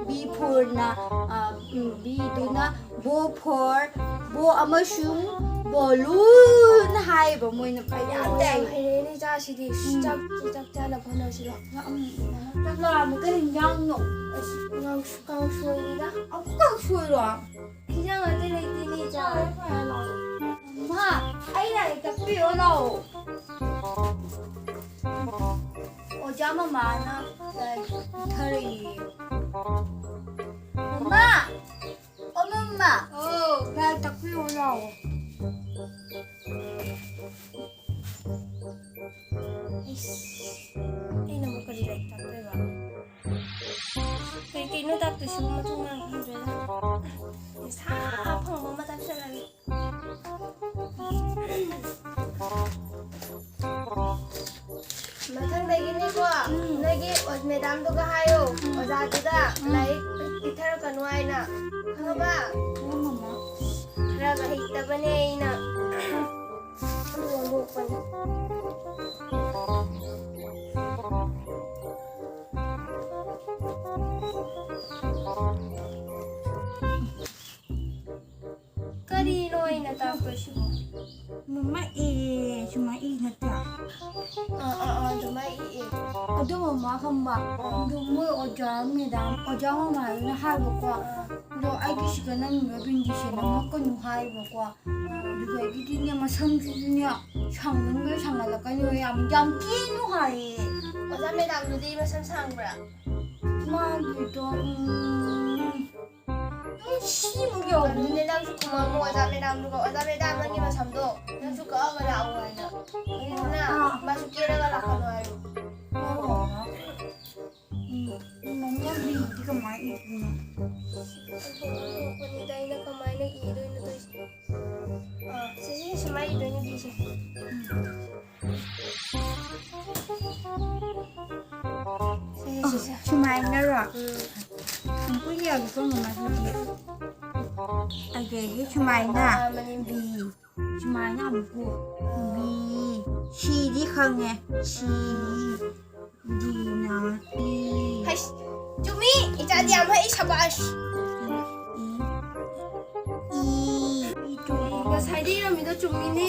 B for ꯅ, ꯑ, ꯎꯝ, B ꯗꯨꯅ bo for, ꯕꯣ ꯑꯃꯁꯨꯡ ꯕꯣꯂꯨꯅ ꯍꯥꯏꯌꯦꯕ ꯃꯣꯏꯅ ꯃꯌꯥꯝ ꯑꯣ, ꯇꯥꯏ꯫ ꯌꯥꯝ ꯍꯩꯔꯦꯅꯦ ꯏꯆꯥꯁꯤꯗꯤ꯫ ꯎꯝ꯫ ꯆꯥꯛ, ꯆꯥꯛ ꯆꯥꯅꯕ ꯍꯣꯠꯅꯁꯤꯔꯣ꯫ ꯎꯝ, ꯆꯥꯛ ꯂꯥꯝꯃꯦ꯫ ꯀꯔꯤ ꯍꯤꯟꯖꯥꯡꯅꯣ? ꯑꯁ, ꯀꯥꯡꯁ-, ꯀꯥꯡꯁꯣꯏꯅꯤꯗ꯫ ꯑꯃꯨꯛ ꯀꯥꯡꯁꯣꯏꯔꯣ? ꯍꯤꯟꯖꯥꯡ ꯑꯇꯩ ꯂꯩꯇꯦꯅꯦ, ꯏꯆꯥ꯫ ꯐꯔꯦ, ꯐꯔꯦ, ꯂꯥꯛꯑꯣ꯫ ꯃꯃꯥ, ꯑꯩ ꯂꯥꯏꯔꯤꯛ ꯇꯥꯛꯄꯤꯌꯣ ꯂꯥꯛꯑꯣ꯫ ꯑꯣꯖꯥ ꯃꯃꯥꯅ ꯂꯥꯏꯔꯤꯛ ꯄꯤꯊꯔꯛꯏꯌꯦ꯫ ꯃꯃꯥ! ꯑꯣ, ꯃꯃꯥ! ꯑꯧ꯫ ꯂꯥꯏꯔꯤꯛ ꯇꯥꯛꯄꯤꯌꯣ ꯂꯥꯛꯑꯣ꯫ ꯑꯩꯁ, ꯑꯩꯅ ꯑꯃꯨꯛ ꯀꯔꯤ ꯂꯥꯏꯔꯤꯛ ꯇꯥꯛꯇꯣꯏꯕ? ꯀꯩ ꯀꯩꯅꯣ ꯇꯥꯛꯇꯣꯏꯁꯤꯕꯨ ꯃꯊꯣꯡ ꯃꯔꯝ ꯈꯪꯗ꯭ꯔꯦꯗ꯫ ꯁꯥ ꯐꯪꯕ ꯑꯃ ꯇꯥꯛꯁꯜꯂꯒꯦ꯫ ꯃꯊꯪꯗꯒꯤꯅꯦꯀꯣ, ꯎꯝ꯫ ꯅꯣꯏꯒꯤ ꯑꯣꯖ ꯃꯦꯗꯥꯝꯗꯨꯒ ꯍꯥꯏꯌꯣ, ꯎꯝ꯫ ꯑꯣꯖꯥꯗꯨꯗ ꯎꯝ꯫ ꯂꯥꯏꯔꯤꯛ ꯄꯤꯊꯔꯛꯀꯅꯨ ꯍꯥꯏꯅ, ꯈꯪꯉꯕ? ꯎꯝ, ꯃꯃꯥ꯫ ꯈꯔꯒ ꯍꯩꯇꯕꯅꯦ ꯑꯩꯅ꯫ ꯀꯔꯤꯅꯣ ꯑꯩꯅ ꯇꯥꯛꯇꯣꯏꯁꯤꯕꯣ? ꯃꯃꯥ ꯑꯦ, ꯁꯨꯃꯥꯏ ꯏ ꯅꯠꯇ꯭ꯔꯥ? ꯑꯥ, ꯑꯥ, ꯑꯥ, ꯑꯗꯨꯃꯥꯏ ꯏ, ꯏ꯫ ꯑꯗꯨ ꯃꯃꯥ ꯈꯪꯕ, ꯑꯗꯨ ꯃꯣꯏ ꯑꯣꯖꯥ ꯃꯦꯗꯥꯝ, ꯑꯣꯖꯥ ꯃꯃꯥꯗꯨꯅ ꯍꯥꯏꯕꯀꯣ, ꯑꯥ꯫ ꯑꯗꯣ ꯑꯩꯒꯤ ꯁꯤꯒ ꯅꯝꯃꯤꯕ ꯕꯤꯟꯗꯤꯁꯦ ꯅꯝꯃꯛꯀꯅꯨ ꯍꯥꯏꯕꯀꯣ꯫ ꯑꯗꯨꯗꯒꯤꯗꯤꯅꯦ ꯃꯁꯝꯁꯤꯁꯨꯅꯦ ꯁꯥꯡꯃꯟꯈ꯭ꯔꯦ, ꯁꯥꯡꯍꯜꯂꯛꯀꯅꯨ, ꯌꯥꯝ, ꯌꯥꯝ ꯀꯦꯅꯨ ꯍꯥꯏꯌꯦ꯫ ꯑꯣꯖꯥ ꯃꯦꯗꯥꯝꯗꯨꯗꯤ ꯃꯁꯝ ꯁꯥꯡꯕ꯭ꯔꯥ? ꯃꯥꯒꯤꯗꯣ, ꯎꯝ, ꯎꯝ, ꯁꯤꯃꯨꯛ ꯌꯧꯕꯅꯤ꯫ ꯑꯗꯨꯗꯤ ꯅꯪꯁꯨ ꯈꯨꯝꯃꯝꯃꯣ ꯑꯣꯖꯥ ꯃꯦꯗꯥꯝꯗꯨꯒ, "ꯑꯣꯖꯥ ꯃꯦꯗꯥꯝ, ꯅꯪꯒꯤ ꯃꯁꯝꯗꯣ ꯅꯪꯁꯨ ꯀꯛꯑꯒ ꯂꯥꯛꯑꯣ" ꯍꯥꯏꯅ꯫ ꯑꯗꯨꯗꯨꯅ ꯑꯥ꯫ ꯃꯥꯁꯨ ꯀꯦꯔꯒ ꯂꯥꯛꯀꯅꯨ ꯍꯥꯏꯌꯨ꯫ ꯑꯣ꯫ ꯎꯝ, ꯃꯃꯥ ꯕꯤꯗꯤ ꯀꯃꯥꯏꯅ ꯏꯗꯣꯏꯅꯣ? ꯑꯩꯅ ꯀꯃꯥꯏꯅ ꯏꯗꯣꯏꯅꯣ ꯇꯧꯔꯤꯁꯦ? ꯑꯥ, ꯁꯤꯁꯦ ꯁꯨꯃꯥꯏꯅ ꯏꯗꯣꯏꯅꯦ ꯕꯤꯁꯦ꯫ ꯁꯤꯁꯦ, ꯁꯤꯁꯦ꯫ ꯁꯨꯃꯥꯏꯅꯔꯣ? ꯎꯝ꯫ ꯑꯃꯨꯛꯀ ꯌꯦꯡꯉꯨꯀꯣ, ꯃꯃꯥ ꯕꯤꯗꯤ꯫ ꯑꯗꯒꯤ ꯁꯨꯃꯥꯏꯅ꯫ ꯑꯥ, ꯃꯅꯤꯡ ꯕꯤ꯫ ꯁꯨꯃꯥꯏꯅ ꯑꯃꯨꯛꯀꯨ ꯕꯤ꯫ ꯁꯤꯗꯤ ꯈꯪꯉꯦ꯫ ꯁꯤ꯫ ꯗꯤꯅ ꯏ꯫ ꯍꯩꯁ, ꯆꯨꯝꯃꯤ꯫ ꯏꯆꯥꯗꯤ ꯌꯥꯝ ꯍꯩ, ꯁꯕꯥꯁ꯫ ꯏ꯫ ꯏ꯫ E two. ꯉꯁꯥꯏꯗ ꯏꯔꯝꯃꯤꯗꯣ ꯆꯨꯝꯃꯤꯅꯦ꯫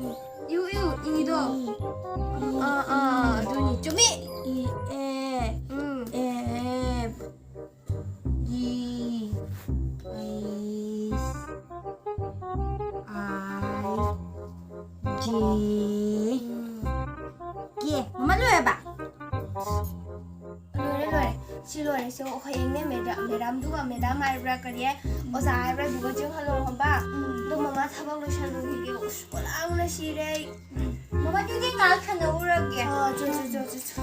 ꯏ꯫ ꯏꯌꯨ, ꯏꯌꯨ, ꯏꯗꯣ꯫ ꯏ꯫ ꯑꯥ, ꯑꯥ, ꯑꯗꯨꯅꯤ꯫ ꯆꯨꯝꯃꯤ꯫ ꯏ, ꯑꯦ꯫ ꯎꯝ꯫ ꯑꯦ꯫ ꯗꯤ ꯑꯩꯁ ꯑꯥꯏ ꯖꯦ ꯀꯦ꯫ ꯃꯃꯥ ꯂꯣꯏꯔꯕ? ꯂꯣꯏꯔꯦ, ꯂꯣꯏꯔꯦ꯫ ꯁꯤ ꯂꯣꯏꯔꯦ꯫ ꯁꯤ ꯍꯌꯦꯡꯅꯦ ꯃꯦꯗꯥꯝ, ꯃꯦꯗꯥꯝꯗꯨꯒ, ꯃꯦꯗꯥꯝ ꯍꯥꯏꯕ꯭ꯔꯥ ꯀꯔꯤ ꯍꯥꯏ? ꯑꯣꯖꯥ ꯍꯥꯏꯕ꯭ꯔꯥ? ꯑꯗꯨꯒ ꯆꯦꯟꯍꯜꯂꯣ ꯈꯪꯕ? ꯎꯝ꯫ ꯑꯗꯣ ꯃꯃꯥ ꯊꯕꯛ ꯂꯣꯏꯁꯜꯂꯨꯈꯤꯒꯦ꯫ ꯎꯁ, ꯈꯣꯂꯥꯡꯅ ꯁꯤꯔꯦ ꯑꯩ꯫ ꯎꯝ꯫ ꯑꯗꯨꯗꯤ ꯉꯥꯏꯍꯥꯛ ꯁꯥꯟꯅꯧꯔꯒꯦ꯫ ꯑꯣ, ꯆꯣ, ꯆꯣ, ꯆꯣ, ꯆꯣ, ꯆꯣ꯫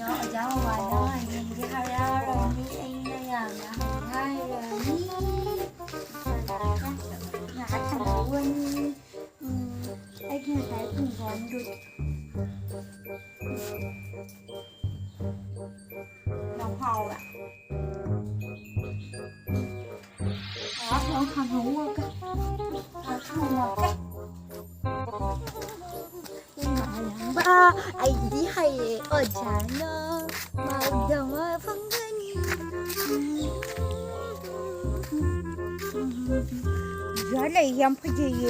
ꯑꯣꯖꯥ ꯃꯃꯥꯅ ꯍꯌꯦꯡꯗꯤ ꯍꯔꯥꯎꯔꯅꯤ, ꯑꯩꯅ ꯌꯥꯝꯅ ꯍꯥꯏꯔꯅꯤ꯫ ꯉꯥꯏꯍꯥꯛ ꯁꯥꯟꯅꯧꯔꯅꯤ꯫ ꯎꯝ, ꯑꯩꯒꯤ ꯉꯁꯥꯏ ꯈꯨꯡꯒꯪꯗꯨ꯫ ꯌꯥꯝ ꯍꯥꯎꯋꯦ꯫ ꯉꯥꯏꯍꯥꯛ ꯁꯥꯟꯅꯧꯔꯒ꯫ ꯉꯥꯏꯍꯥꯛ ꯁꯥꯟꯅꯔꯒ꯫ ꯑꯩꯗꯤ ꯍꯩꯌꯦ ꯑꯣꯖꯥꯅ ꯃꯥꯏꯗ ꯃꯥ ꯐꯪꯒꯅꯤ꯫ ꯑꯣꯖꯥ ꯂꯩ ꯌꯥꯝ ꯐꯖꯩꯌꯦ꯫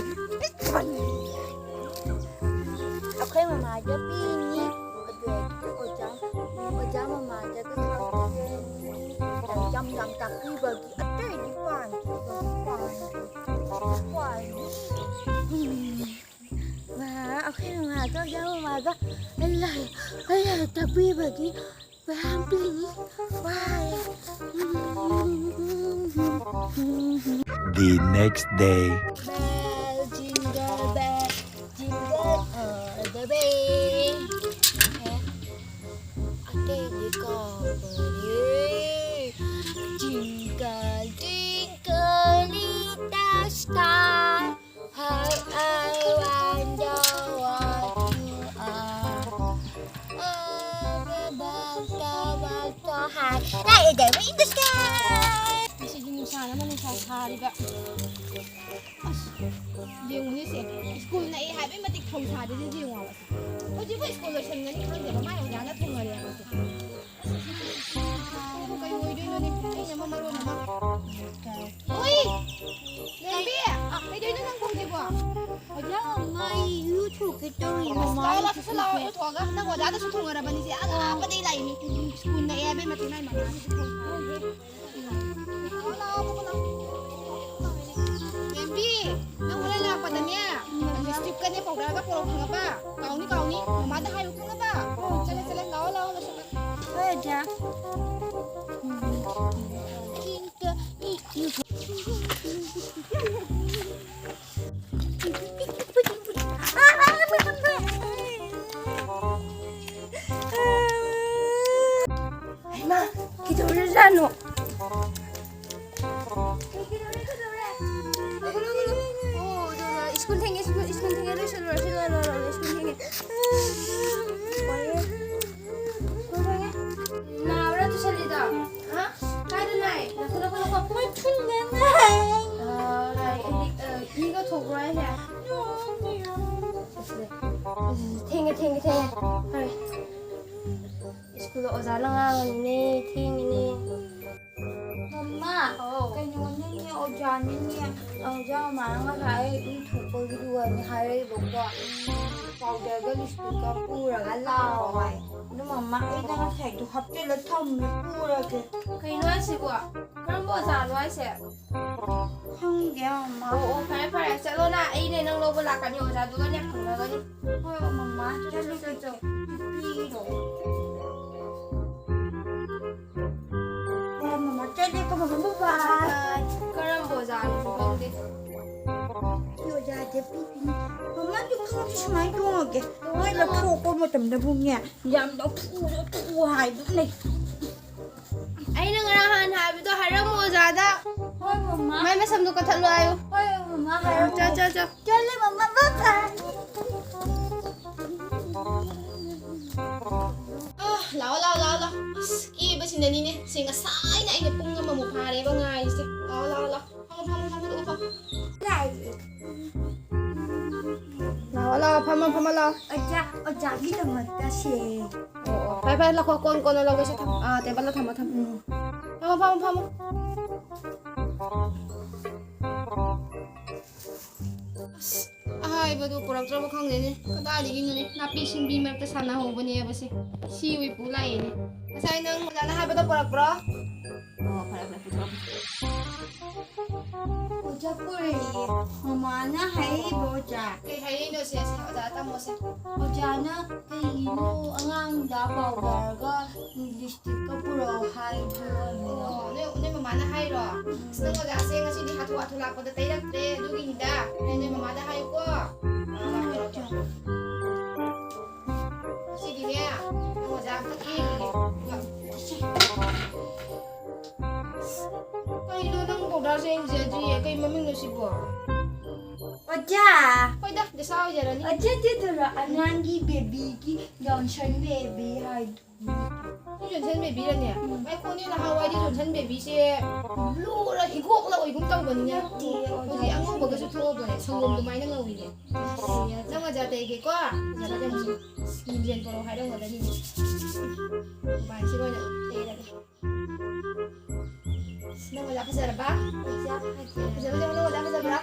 ꯑꯩꯈꯣꯏ ꯃꯃꯥꯗ ꯄꯤꯅꯤ꯫ ꯑꯗꯨ ꯑꯣꯏꯔꯗꯤ ꯑꯣꯖꯥ, ꯑꯣꯖꯥ ꯃꯃꯥꯗꯒ ꯌꯥꯝ ꯌꯥꯝ ꯇꯥꯛꯄꯤꯕꯒꯤ ꯑꯇꯩꯗꯤ ꯄꯥꯟꯗꯦ꯫ ꯄꯥꯟꯗꯦ꯫ ꯋꯥ, ꯑꯩꯈꯣꯏ ꯃꯃꯥꯒ ꯑꯣꯖꯥ ꯃꯃꯥꯒ ꯑꯩ ꯂꯥꯏ, ꯑꯩ ꯂꯥꯏꯔꯤꯛ ꯇꯥꯛꯄꯤꯕꯒꯤ ꯃꯌꯥꯝ ꯄꯤꯅꯤ꯫ ꯋꯥꯏ꯫ The next day. Bell, jingle bell, jingle all the way. ꯑꯇꯩꯗꯤ ꯀꯥꯎꯈ꯭ꯔꯦ꯫ Twinkle, twinkle, little star, how I wonder what you are. Up above the world so high, like a diamond in the sky. ꯉꯁꯤꯗꯤ ꯅꯨꯡꯁꯥꯅ ꯅꯨꯡꯁꯥ ꯁꯥꯔꯤꯕ꯫ ꯑꯁ, ꯌꯦꯡꯉꯨꯅꯦ ꯁꯦ, ꯁ꯭ꯀꯨꯜ ꯅꯛꯑꯦ ꯍꯥꯏꯕꯩ ꯃꯇꯤꯛ ꯊꯧꯁꯥꯗꯦꯅꯦ ꯌꯦꯡꯉꯣꯕ꯫ ꯍꯧꯖꯤꯛꯄꯨ ꯁ꯭ꯀꯨꯜ ꯂꯣꯏꯁꯟꯒꯅꯤ ꯈꯪꯗꯦꯕ, ꯃꯥꯏ ꯑꯣꯖꯥꯅ ꯊꯣꯡꯍꯜꯂꯦ ꯍꯥꯏꯕꯁꯦ꯫ ꯑꯁ, ꯀꯩ ꯑꯣꯏꯗꯣꯏꯅꯣꯅꯦ? ꯑꯩꯅ ꯑꯃ ꯃꯔꯣꯟ ꯑꯃ꯫ ꯍꯣꯏ! ꯂꯦꯝꯕꯤ! ꯀꯩꯗꯣꯏꯅꯣ ꯅꯪ ꯍꯧꯖꯤꯛꯄꯣ? ꯑꯣꯖꯥ, ꯃꯥꯏ ꯏꯔꯨꯊꯣꯛꯀꯦ ꯇꯧꯔꯤ, ꯑꯁ, ꯃꯃꯥ ꯂꯥꯛꯑꯣ, ꯂꯥꯛꯑꯣ, ꯏꯔꯨꯊꯣꯛꯀꯦ꯫ ꯂꯥꯛꯑꯣ, ꯏꯔꯨꯊꯣꯛꯑꯒ ꯅꯪ ꯑꯣꯖꯥꯗꯁꯨ ꯊꯣꯡꯉꯔꯕꯅꯤ ꯁꯦ꯫ ꯑꯥ, ꯑꯥ, ꯑꯥꯄꯗꯩ ꯂꯥꯛꯏꯅꯤ꯫ ꯁ꯭ꯀꯨꯜ ꯅꯛꯑꯦ ꯍꯥꯏꯕꯩ ꯃꯇꯤꯛ ꯃꯥꯏ ꯃꯃꯥꯗꯁꯨ ꯊꯣꯡꯉꯦ꯫ ꯂꯥꯛꯑꯣ, ꯂꯥꯛꯑꯣ, ꯄꯨꯄꯨ, ꯂꯥꯛꯑꯣ꯫ ꯕꯦꯝꯕꯤ, ꯅꯪ ꯍꯣꯔꯦꯟ ꯂꯥꯛꯄꯗꯅꯦ, ꯂꯤꯞꯁꯇꯤꯛꯀꯅꯦ, ꯄꯥꯎꯗꯔꯒ ꯄꯣꯔꯛꯑꯣ, ꯈꯪꯉꯕ? ꯀꯥꯎꯅꯤ, ꯀꯥꯎꯅꯤ꯫ ꯃꯃꯥꯗ ꯍꯥꯏꯌꯨ, ꯈꯪꯉꯕ? ꯆꯠꯂꯦ, ꯆꯠꯂꯦ, ꯂꯥꯛꯑꯣ, ꯂꯥꯛꯑꯣ, ꯂꯣꯏꯁꯜꯂꯣ꯫ ꯍꯣꯏ, ꯑꯣꯖꯥ꯫ ꯁ꯭ꯀꯨꯜ ꯊꯦꯡꯉꯦ, ꯁ꯭ꯀꯨꯜ, ꯁ꯭ꯀꯨꯜ ꯊꯦꯡꯉꯦ, ꯂꯣꯏꯁꯜꯂꯨꯔꯣ, ꯁꯤ ꯂꯣꯏꯔ, ꯂꯣꯏꯔ, ꯂꯣꯏꯔ, ꯁ꯭ꯀꯨꯜ ꯊꯦꯡꯉꯦ꯫ ꯋꯥꯏꯌꯦ꯫ ꯁ꯭ꯀꯨꯜ ꯊꯦꯡꯉꯦ꯫ ꯅꯥꯕ꯭ꯔꯥ ꯇꯨꯁꯜꯂꯤꯗꯣ? ꯍꯥ? ꯀꯥꯏꯗ ꯅꯥꯏ? ꯅꯈꯨꯠ, ꯅꯈꯨꯠ, ꯅꯈꯨꯠ꯫ ꯃꯊꯨꯟꯗ ꯅꯥꯏ꯫ ꯑ, ꯅꯥꯏ, ꯏ, ꯑ, ꯏꯒ ꯊꯣꯛꯄ꯭ꯔꯣ ꯍꯥꯏꯁꯦ? ꯊꯦꯡꯉꯦ, ꯊꯦꯡꯉꯦ, ꯊꯦꯡꯉꯦ꯫ ꯐꯔꯦ꯫ ꯁ꯭ꯀꯨꯜꯗ ꯑꯣꯖꯥꯅ ꯉꯥꯡꯉꯅꯤꯅꯦ, ꯊꯦꯡꯉꯤꯅꯦ꯫ ꯃꯃꯥ, ꯍꯥꯎ꯫ ꯀꯩꯅꯣꯅꯤꯅꯦ, ꯑꯣꯖꯥꯅꯤꯅꯦ, ꯑꯣꯖꯥ ꯃꯃꯥꯅ ꯉꯁꯥꯏ ꯏ ꯊꯣꯛꯄꯒꯤꯗꯨꯒꯅꯦ ꯍꯥꯏꯔꯛꯏꯕꯀꯣ꯫ ꯄꯥꯎꯗꯔꯒ ꯂꯤꯞꯁꯇꯤꯛꯀ ꯄꯨꯔꯒ ꯂꯥꯛꯑꯣ ꯍꯥꯏ꯫ ꯑꯗꯨ ꯃꯃꯥ, ꯑꯩꯅ ꯉꯁꯥꯏꯗꯣ ꯍꯥꯞꯆꯤꯜꯂ ꯊꯝꯃꯦ, ꯄꯨꯔꯒꯦ꯫ ꯀꯩꯅꯣ ꯍꯥꯏꯁꯤꯕꯣ? ꯀꯔꯝꯕ ꯑꯣꯖꯥꯅꯣ ꯍꯥꯏꯁꯦ? ꯈꯪꯗꯦ, ꯃꯃꯥ꯫ ꯑꯣ, ꯑꯣ, ꯐꯔꯦ, ꯐꯔꯦ, ꯆꯠꯂꯣ ꯅꯪ, ꯑꯩꯅꯦ ꯅꯪ ꯂꯧꯕ ꯂꯥꯛꯀꯅꯤ, ꯑꯣꯖꯥꯗꯨꯒꯅꯦ ꯐꯪꯅꯒꯅꯤ꯫ ꯍꯣꯏ, ꯃꯃꯥ, ꯆꯠꯂꯨ, ꯆꯠꯂꯨ, ꯆꯠꯂꯨ꯫ ꯄꯤꯔꯣ꯫ ꯍꯣꯏ, ꯃꯃꯥ, ꯆꯠꯂꯦꯀꯣ, ꯃꯃꯥ, bye bye꯫ ꯀꯔꯝꯕ ꯑꯣꯖꯥꯅꯣꯁꯨ ꯈꯪꯗꯦ꯫ ꯁꯤ ꯑꯣꯖꯥꯁꯦ ꯄꯤꯕꯤꯅꯤ꯫ ꯃꯃꯥ, ꯑꯗꯨ ꯈꯪꯗꯦ, ꯁꯨꯃꯥꯏꯅ ꯇꯣꯡꯉꯒꯦ꯫ ꯃꯣꯏ ꯂꯧꯊꯣꯛꯄ ꯃꯇꯝꯗꯕꯨꯅꯦ, ꯌꯥꯝ ꯂꯧꯊꯣꯛ, ꯂꯧꯊꯣꯛꯑꯣ ꯍꯥꯏꯗꯨꯝ ꯂꯩ꯫ ꯑꯩꯅ ꯉꯔꯥꯡ ꯍꯥꯟꯅ ꯍꯥꯏꯕꯗꯣ ꯍꯥꯏꯔꯝꯃꯣ ꯑꯣꯖꯥꯗ꯫ ꯍꯣꯏ, ꯃꯃꯥ꯫ ꯃꯥꯏ ꯃꯁꯝꯗꯣ ꯀꯛꯊꯠꯂꯣ ꯍꯥꯏꯌꯨ꯫ ꯍꯣꯏ, ꯃꯃꯥ, ꯍꯥꯏꯔꯝꯃꯣ꯫ ꯆꯣ, ꯆꯣ, ꯆꯣ꯫ ꯆꯠꯂꯦ, ꯃꯃꯥ, bye bye꯫ ꯑꯥ, ꯂꯥꯛꯑꯣ, ꯂꯥꯛꯑꯣ, ꯂꯥꯛꯑꯣ, ꯂꯥꯛꯑꯣ꯫ ꯑꯁ, ꯀꯦꯕꯁꯤꯅꯅꯤꯅꯦ꯫ ꯁꯤ ꯉꯁꯥꯏꯅ ꯑꯩꯅ ꯄꯨꯡ ꯑꯃꯃꯨꯛ ꯐꯥꯔꯦꯕ ꯉꯥꯏꯔꯤꯁꯦ꯫ ꯂꯥꯛꯑꯣ, ꯂꯥꯛꯑꯣ, ꯂꯥꯛꯑꯣ꯫ ꯐꯝꯃꯣ, ꯐꯝꯃꯣ, ꯐꯝꯃꯣ, ꯐꯝꯃꯣ꯫ ꯂꯥꯛꯑꯦ꯫ ꯂꯥꯛꯑꯣ, ꯂꯥꯛꯑꯣ, ꯐꯝꯃꯣ, ꯐꯝꯃꯣ, ꯂꯥꯛꯑꯣ꯫ ꯑꯣꯖꯥ, ꯑꯣꯖꯥꯒꯤꯗꯃꯛꯇ ꯁꯦ꯫ ꯑꯣ, ꯑꯣ꯫ ꯐꯔꯦ, ꯐꯔꯦ, ꯂꯧꯈꯣ, ꯀꯣꯟ, ꯀꯣꯟꯅ ꯂꯧꯒꯦꯁꯦ, ꯊꯝꯃꯣ꯫ ꯑꯥ, ꯇꯦꯕꯜꯗ ꯊꯝꯃꯣ, ꯊꯝꯃꯣ꯫ ꯎꯝ꯫ ꯐꯝꯃꯣ, ꯐꯝꯃꯣ, ꯐꯝꯃꯣ꯫ ꯑꯁ, ꯑꯍꯥꯏꯕꯗꯨ ꯄꯨꯔꯛꯇ꯭ꯔꯕ ꯈꯪꯗꯦꯅꯦ꯫ ꯀꯗꯥꯏꯗꯒꯤꯅꯣꯅꯦ? ꯅꯥꯄꯤ ꯁꯤꯡꯕꯤ ꯃꯔꯛꯇ ꯁꯥꯟꯅꯍꯧꯕꯅꯦꯕꯁꯦ꯫ ꯁꯤ ꯑꯣꯏ ꯄꯨ ꯂꯥꯛꯑꯦꯅꯦ꯫ ꯉꯁꯥꯏ ꯅꯪ ꯑꯣꯖꯥꯅ ꯍꯥꯏꯕꯗꯣ ꯄꯨꯔꯛꯄ꯭ꯔꯣ? ꯑꯣ, ꯐꯔꯦ, ꯐꯔꯦ, ꯄꯨꯊꯣꯔꯛꯑꯣ꯫ ꯑꯣꯖꯥ ꯄꯨꯔꯛꯑꯦ꯫ ꯃꯃꯥꯅ ꯍꯥꯏꯔꯛꯏꯕ ꯑꯣꯖꯥ꯫ ꯀꯩ ꯍꯥꯏꯔꯛꯏꯅꯣ ꯁꯦ? ꯁꯦ, ꯑꯣꯖꯥꯗ ꯇꯝꯃꯣꯁꯦ꯫ ꯑꯣꯖꯥꯅ ꯀꯩꯒꯤꯅꯣ ꯑꯉꯥꯡꯗ ꯄꯥꯎꯗꯔꯒ ꯂꯤꯞꯁꯇꯤꯛꯀ ꯄꯨꯔꯛꯑꯣ ꯍꯥꯏꯗꯣ? ꯑꯣ, ꯅꯣꯏ, ꯅꯣꯏ ꯃꯃꯥꯅ ꯍꯥꯏꯔꯣ? ꯑꯁ, ꯅꯪ ꯑꯣꯖꯥꯁꯦ ꯉꯁꯤꯗꯤ ꯍꯥꯊꯨ ꯍꯥꯊꯨ ꯂꯥꯛꯄꯗ ꯇꯩꯔꯛꯇ꯭ꯔꯦ, ꯑꯗꯨꯒꯤꯅꯤꯗ꯫ ꯑꯩ ꯅꯣꯏ ꯃꯃꯥꯗ ꯍꯥꯏꯌꯨꯀꯣ꯫ ꯍꯣꯏ, ꯍꯣꯏ, ꯍꯣꯏ꯫ ꯉꯁꯤꯗꯤꯅꯦ, ꯅꯪ ꯑꯣꯖꯥ ꯑꯝꯇ ꯀꯦꯈꯤꯒꯦ꯫ ꯀꯩꯅꯣ ꯅꯪ ꯄꯥꯎꯗꯔꯁꯦ ꯌꯦꯡꯖꯗ꯭ꯔꯤꯌꯦ꯫ ꯀꯩ ꯃꯃꯤꯡꯅꯣ ꯁꯤꯕꯣ? ꯑꯣꯖꯥ! ꯍꯣꯏꯗ, ꯗꯁꯥ ꯑꯣꯏꯖꯔꯅꯤ꯫ ꯑꯗꯨꯗꯨꯔꯣ ꯑꯉꯥꯡꯒꯤ ꯕꯦꯕꯤꯒꯤ ꯖꯣꯟꯁꯟ ꯕꯦꯕꯤ ꯍꯥꯏꯗꯣ? ꯁꯤ ꯖꯣꯟꯁꯟ ꯕꯦꯕꯤꯔꯅꯦ? ꯎꯝ꯫ ꯉꯥꯏꯈꯣꯅꯦ, ꯅꯍꯥꯟꯋꯥꯏꯗꯤ ꯖꯣꯟꯁꯟ ꯕꯦꯕꯤꯁꯦ ꯕ꯭ꯂꯨꯔ ꯍꯤꯒꯣꯛꯂ ꯑꯣꯏꯒꯨꯝ ꯇꯧꯕꯅꯤꯅꯦ꯫ ꯅꯠꯇꯦ, ꯍꯧꯖꯤꯛ ꯑꯉꯧꯕꯒꯁꯨ ꯊꯣꯛꯑꯕꯅꯦ, ꯁꯪꯒꯣꯝ ꯑꯗꯨꯃꯥꯏꯅ ꯉꯧꯋꯤꯅꯦ꯫ ꯅꯠꯇꯦ, ꯑꯗꯨ ꯅꯪ ꯑꯣꯖꯥ ꯇꯩꯒꯦꯀꯣ? ꯑꯣꯖꯥ ꯇꯩꯒꯦ꯫ ꯃꯤꯡꯖꯦꯜ ꯄꯣꯔꯛꯑꯣ ꯍꯥꯏꯔꯝꯒꯗꯅꯤꯅꯦ꯫ ꯃꯣꯕꯥꯏꯜꯁꯤꯒ ꯑꯣꯏꯅ ꯇꯩꯔꯒꯦ꯫ ꯅꯪ ꯑꯣꯖꯥ ꯐꯖꯔꯕ? ꯑꯣꯖꯥ ꯐꯖꯩ꯫ ꯐꯖꯕ ꯌꯦꯡꯉꯨ, ꯅꯪ ꯑꯣꯖꯥ ꯐꯖꯕ꯭ꯔꯥ?